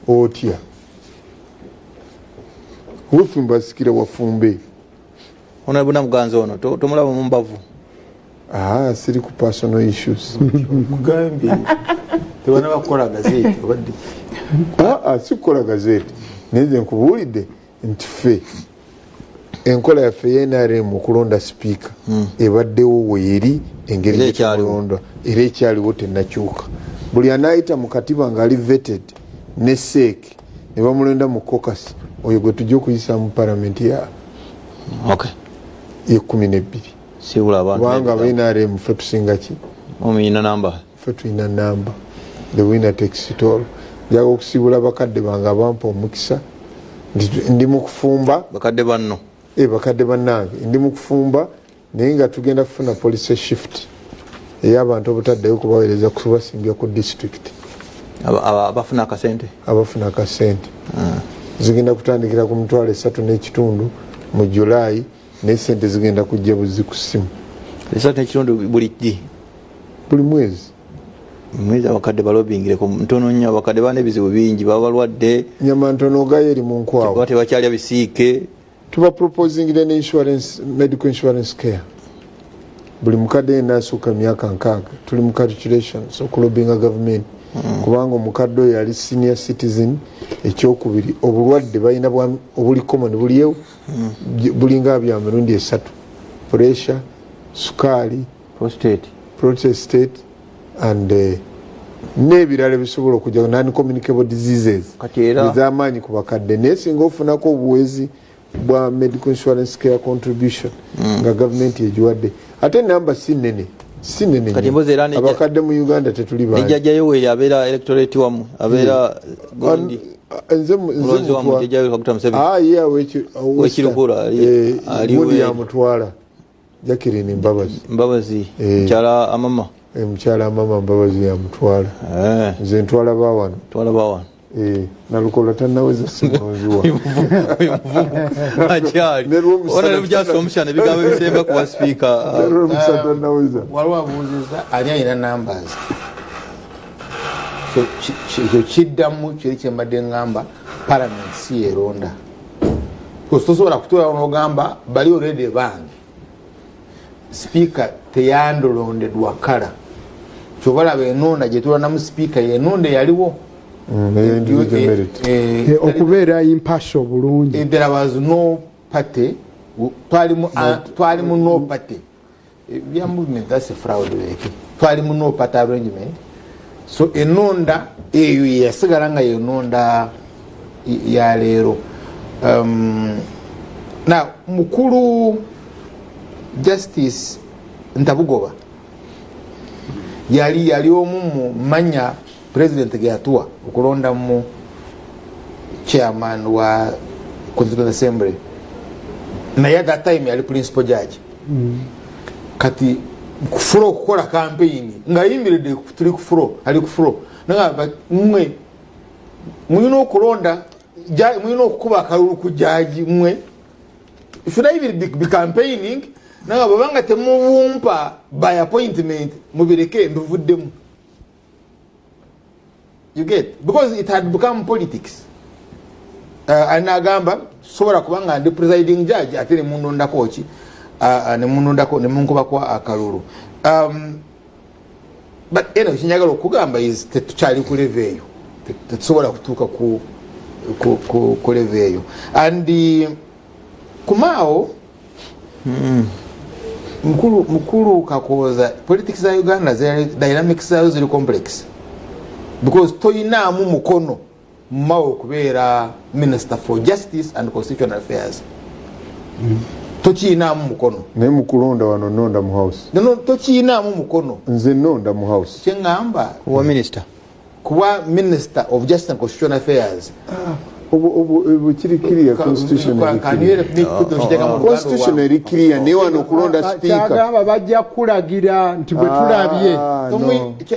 otya? Wefumbi asikira wafumbe. Honorable Namuganza ono tomulaba mu mbavu? Ah, siri ku personal issues. Kugambye tebanaba kukola gazeti obadde. Ah, ah, si kukola gazeti, naye nze nkubuulidde nti ffe enkola yaffe ye NRM okulonda sipiika ebaddewo weeri engeri Era ekyaliwo. gyetumulonda era ekyaliwo, tenakyuka. Buli anaayita mu katiba ngaali vetted ne CEC ne bamulonda mu caucus, oyo gwe tujja okuyisa mu palamenti ya ye12. Siibula abantu. Kubanga aba NRM ffe tusinga ki? Omuyina namba. Ffe tulina namba, the winner takes it all. Njaga okusiibula bakadde bange abampa omukisa nti ndi mu kufumba. Bakadde banno. Eh, bakadde bannange, ndi mu kufumba, naye nga tugenda kufuna policy shift ey'abantu obutaddayo kubaweereza kubasimbya ku district. Abafuna akasente. Abafuna akasente zigenda kutandikira ku 35,000 mu Julayi, naye sente zigenda kujja buzi ku ssimu. 3.5 buli ddi? Buli mwezi. Mwezi. Abakadde balobingireko ntono nnyo, abakadde balina ebizibu bingi, baba balwadde. Nyama ntono ogayo eri mu nkwawa. Baba tebakyalya bisiike. Tuba proposingire ne insurance, medical insurance care, buli mukadde yenna asukka emyaka 60. Tuli mu calculations okulobinga gavumenti, kubanga omukadde oyo ali senior citizen. Ekyokubiri, obulwadde balina obuli common buliyo, bulinga bya mirundi esatu: pressure, sukaali, prostate, prostate and n'ebirala ebisobola okujja, non communicable diseases Kati era- ez'amaanyi ku bakadde. Naye singa ofunako obuwezi bwa medical insurance care contribution nga gavumenti egiwadde, ate namba si nene, si nene Kati nnyo. mbozi era Abakadde mu Uganda tetuli bangi. Nejjajja Yoweri abeera electorate wammwe, abeera gundi. Nze Mulonzi wammwe, jjajja Yoweri Kaguta Museveni. Ah, ye Wekirukura, ali gundi yamutwala, Jacqueline Mbabazi. Mbabazi. Eh. Mukyala amama. Eh, mukyala mama Mbabazi yamutwala. Nze ntwala bawano. Twala bawano. Eh, Nalukola tanaweza, simuziwa. Akyali. Ne lw'omusana. Honorable Justin Omushana, ebigambo ebisemba kuwa sipiika. Tanaweza. Waliwo abuuziza ani alina numbers. So, ekyo kiddamu kiri kyembadde ŋŋamba, parliament si yeronda. Because tosobola kutuulawo n'ogamba bali already bange. Sipiika teyandolondeddwa kala, kyobalaba enonda gyetulondamu sipiika yenonda eyaliwo. Individual merit. Okubeera impartial bulungi. There was no party, twali mu no party. Bya movement, that's a fraud leke. Twali mu no party arrangement, so enonda eyo yasigala nga yenonda ya leero. Now mukulu Justice Ntabugoba yali omu mu manya president ge yatuwa okulonda mu chairman wa Constituent Assembly, naye at that time yali principal judge. Kati ku floor okukola campaign nga yimiridde, tuli ku floor, ali ku floor, nagamba, "Mmwe mulina okulonda, mulina okukuba akalulu ku jaji. Mmwe should I even be campaigning?" Nanga bwebanga temubumpa by appointment, mubireke, mbivuddemu. You get? Because it had become politics. Anagamba sobola kubanga ndi presiding judge ate nemunondako ki, nemunondako nemunkubako akalulu. But anyway, kyenjagala okugamba is tetukyali ku level eyo. Tetusobola kutuuka ku level eyo. And kumaawo mukulu Kakooza, politics za Uganda dynamics zaayo ziri complex. Because toyinaamu mukono Mao okubeera Minister for Justice and Constitutional Affairs. Tokiyinaamu mukono. Naye mukulonda wano nonda mu House. No, tokiyinaamu mukono. Nze nonda mu House. Kyeŋŋamba, Kuba minisita. Kuba Minister of Justice and Constitutional Affairs. Obwo kiri clear, constitution eri clear. Constitution eri clear, naye wano okulonda speaker. Kyagamba bajja kulagira nti bwe tulabye. Ah, no,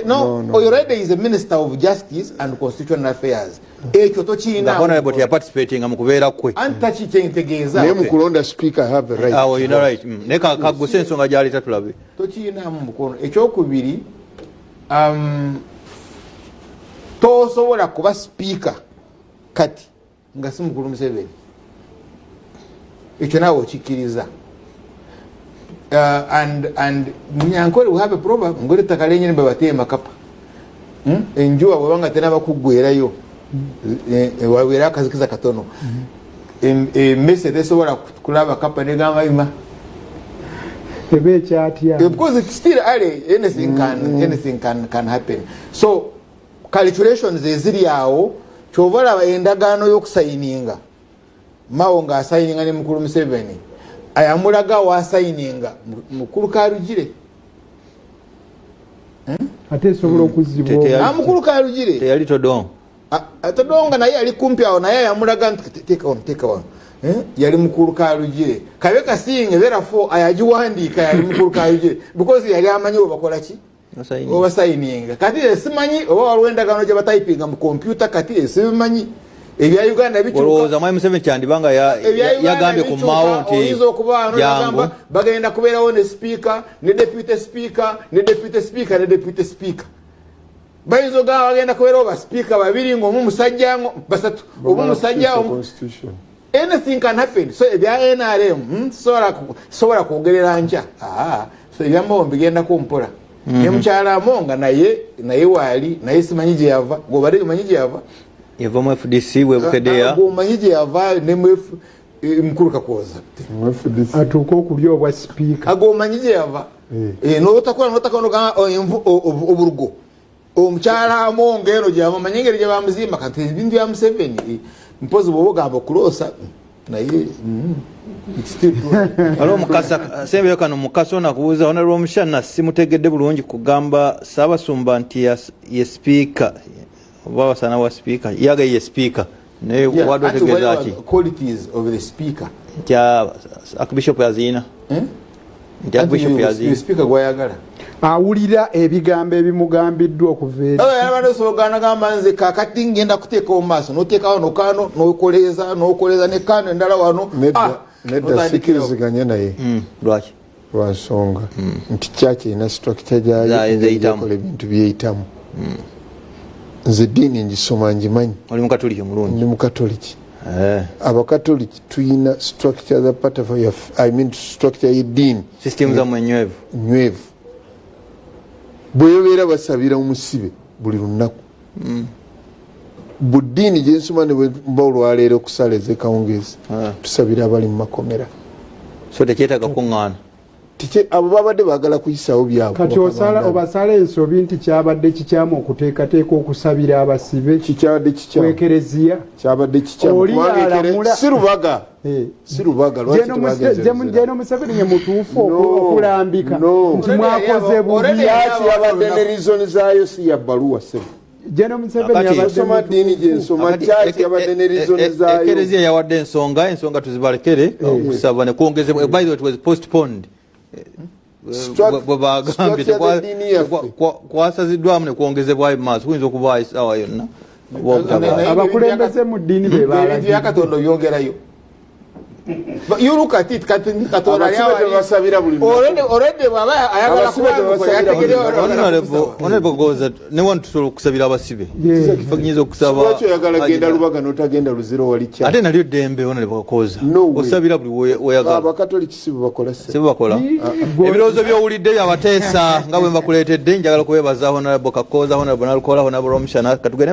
no, no. Already is a Minister of Justice and Constitutional Affairs, ekyo Nga tokiyinaamu. honorable teyaparticipatinga mu kubeera kwe. Anti takikyentegeeza. Naye mukulonda speaker, I have a right. Awo yina right. Naye kaguse ensonga gyaleeta tulabe. Tokiyinaamu mukono. Ekyokubiri, tosobola kuba speaker kati nga si mukulu Museveni. Ekyo naawe okikkiriza. And Munyankole, we have a proverb ngoli ettaka lyenyini bwe bateema kapa. Enjuba bwebanga tenaba kuggwerayo, wabeera akazikiza katono, emmese tesobola kulaba kapa negamba ima. Eba ekyatya. Because it's still early, anything can happen. So calculations eziri awo, kyova olaba endagaano y'okusayininga, Mao ng'asayininga ne mukulu Museveni, ayamulaga wasayininga mukulu Karugire. Ate esobola okuzzibwa. Mukulu Karugire. Teyali Todwong. Todwong naye yali kumpi awo, naye yamulaga nti teeka wano, teeka wano. Yali mukulu Karugire. Kabe kasinge therefore ayagiwandiika yali mukulu Karugire, because yali amanyi obakola ki, obasayininga. Kati simanyi oba waliwo endagaano gye batayipinga mu kompyuta, kati sibimanyi, ebya Uganda. Olowooza mwami Museveni kyandibanga yagambye ku Mao nti Oyinza okuba wano bagenda kubeerawo ne speaker ne deputy speaker ne deputy speaker ne deputy speaker. Bayinza ogamba bagenda kubeerawo basipiika babiri, ngaomu musajja, basatu, omu musajja. Anything can happen. So ebya NRM, sobola kwogerera nkya. So ebyamawo mbigendako mpola. Ne mukyala nga naye waali, naye simanyi gye yava. Gobadde omanyi gye yava? Yava mu FDC webukedeya. Omanyi gye yava? Ne mukulu Kakooza. Atuuke okulya obwa sipiika. Agomanyi gye yava? Notakola notakola oburugo omukyala Amongo eno gyava, omanyi engeri gye bamuzimba. Kati ebintu bya Museveni, mpozi bwoba ogamba okuloosa naye. Waliwo Mukasa sembeyo kano. Mukasa ono akubuuza, honorable Omushana, simutegedde bulungi kugamba Saabasumba nti ye sipiika oba wasana wa sipiika, yaga ye sipiika, naye wadde otegeeza ki? Qualities of the speaker. Nti archbishop yaziina, nti archbishop yaziina. Speaker gwayagala. Awulira ebigambo ebimugambiddwa okuva eri. Eri gamba nze kakati ngenda kuteekawo mu maaso, noteeka wano kano, nokoleza nokoleza ne kano endala wano. Nedda, sikiriziganya naye. Lwaki? Lwa nsonga nti church erina structure gyayo ekola ebintu byeyitamu. Nze eddiini ngisoma, ngimanyi. Oli mukatoliki omulungi. Ndi mukatoliki. Abakatoliki tuyina structure za part of, I mean, structure y'eddiini. System zammwe enywevu. Nywevu. Bwebeera basabira omusibe buli lunaku. Buddiini gyensoma ne bwemba olwaleero okusala ezekawungeezi, tusabira abali mu makomera. So tekyetaaga kuŋŋaana. Abo babadde baagala kuyisawo byabwe. Kati obasala ensobi nti kyabadde kikyamu okuteekateeka okusabira abasibe? Kikyabadde kikyamu. Kwekereziya. Kyabadde kikyamu. Oli alamula. Si Lubaga, si Lubaga. Lwaki tebagenze? Geno Museveni ye mutuufu okulambika nti mwakoze bubi. Kyaki yabadde ne reason zaayo, si ya bbaluwa, sebo. Geno Museveni yabadde Soma ddiini gyensoma, kyaki yabadde ne reason zaayo. Ekereziya yawadde ensonga, ensonga tuzibalekere. Okusaba ne kwongezebwa, by the way, it was postponed. Bwe bagambye kwasaziddwamu ne kwongezebwayo mu maaso, kuyinza okubaayo essaawa yonna. Abakulembeze mu ddiini be Ebintu bya Katonda obyongerayo. You look at it, kati Katonda tebasabira buli. Already bw'aba ayagala. Honorable Goza, ne wano tusobola okusabira abasibe. Nyinza okusaba. Lwaki oyagala genda Lubaga n'otagenda Luziro wali kya? Ate nalyo ddembe, honorable Koza. Osabira buli weyagala. Abakatoliki si bwe bakola. Si bwe bakola. Ebirowoozo by'owulidde byabateesa nga bwe mbakuleetedde. Njagala kubeebaza Honorable Kakoza, Honorable Nalukola, Honorable Romushana. Katugende.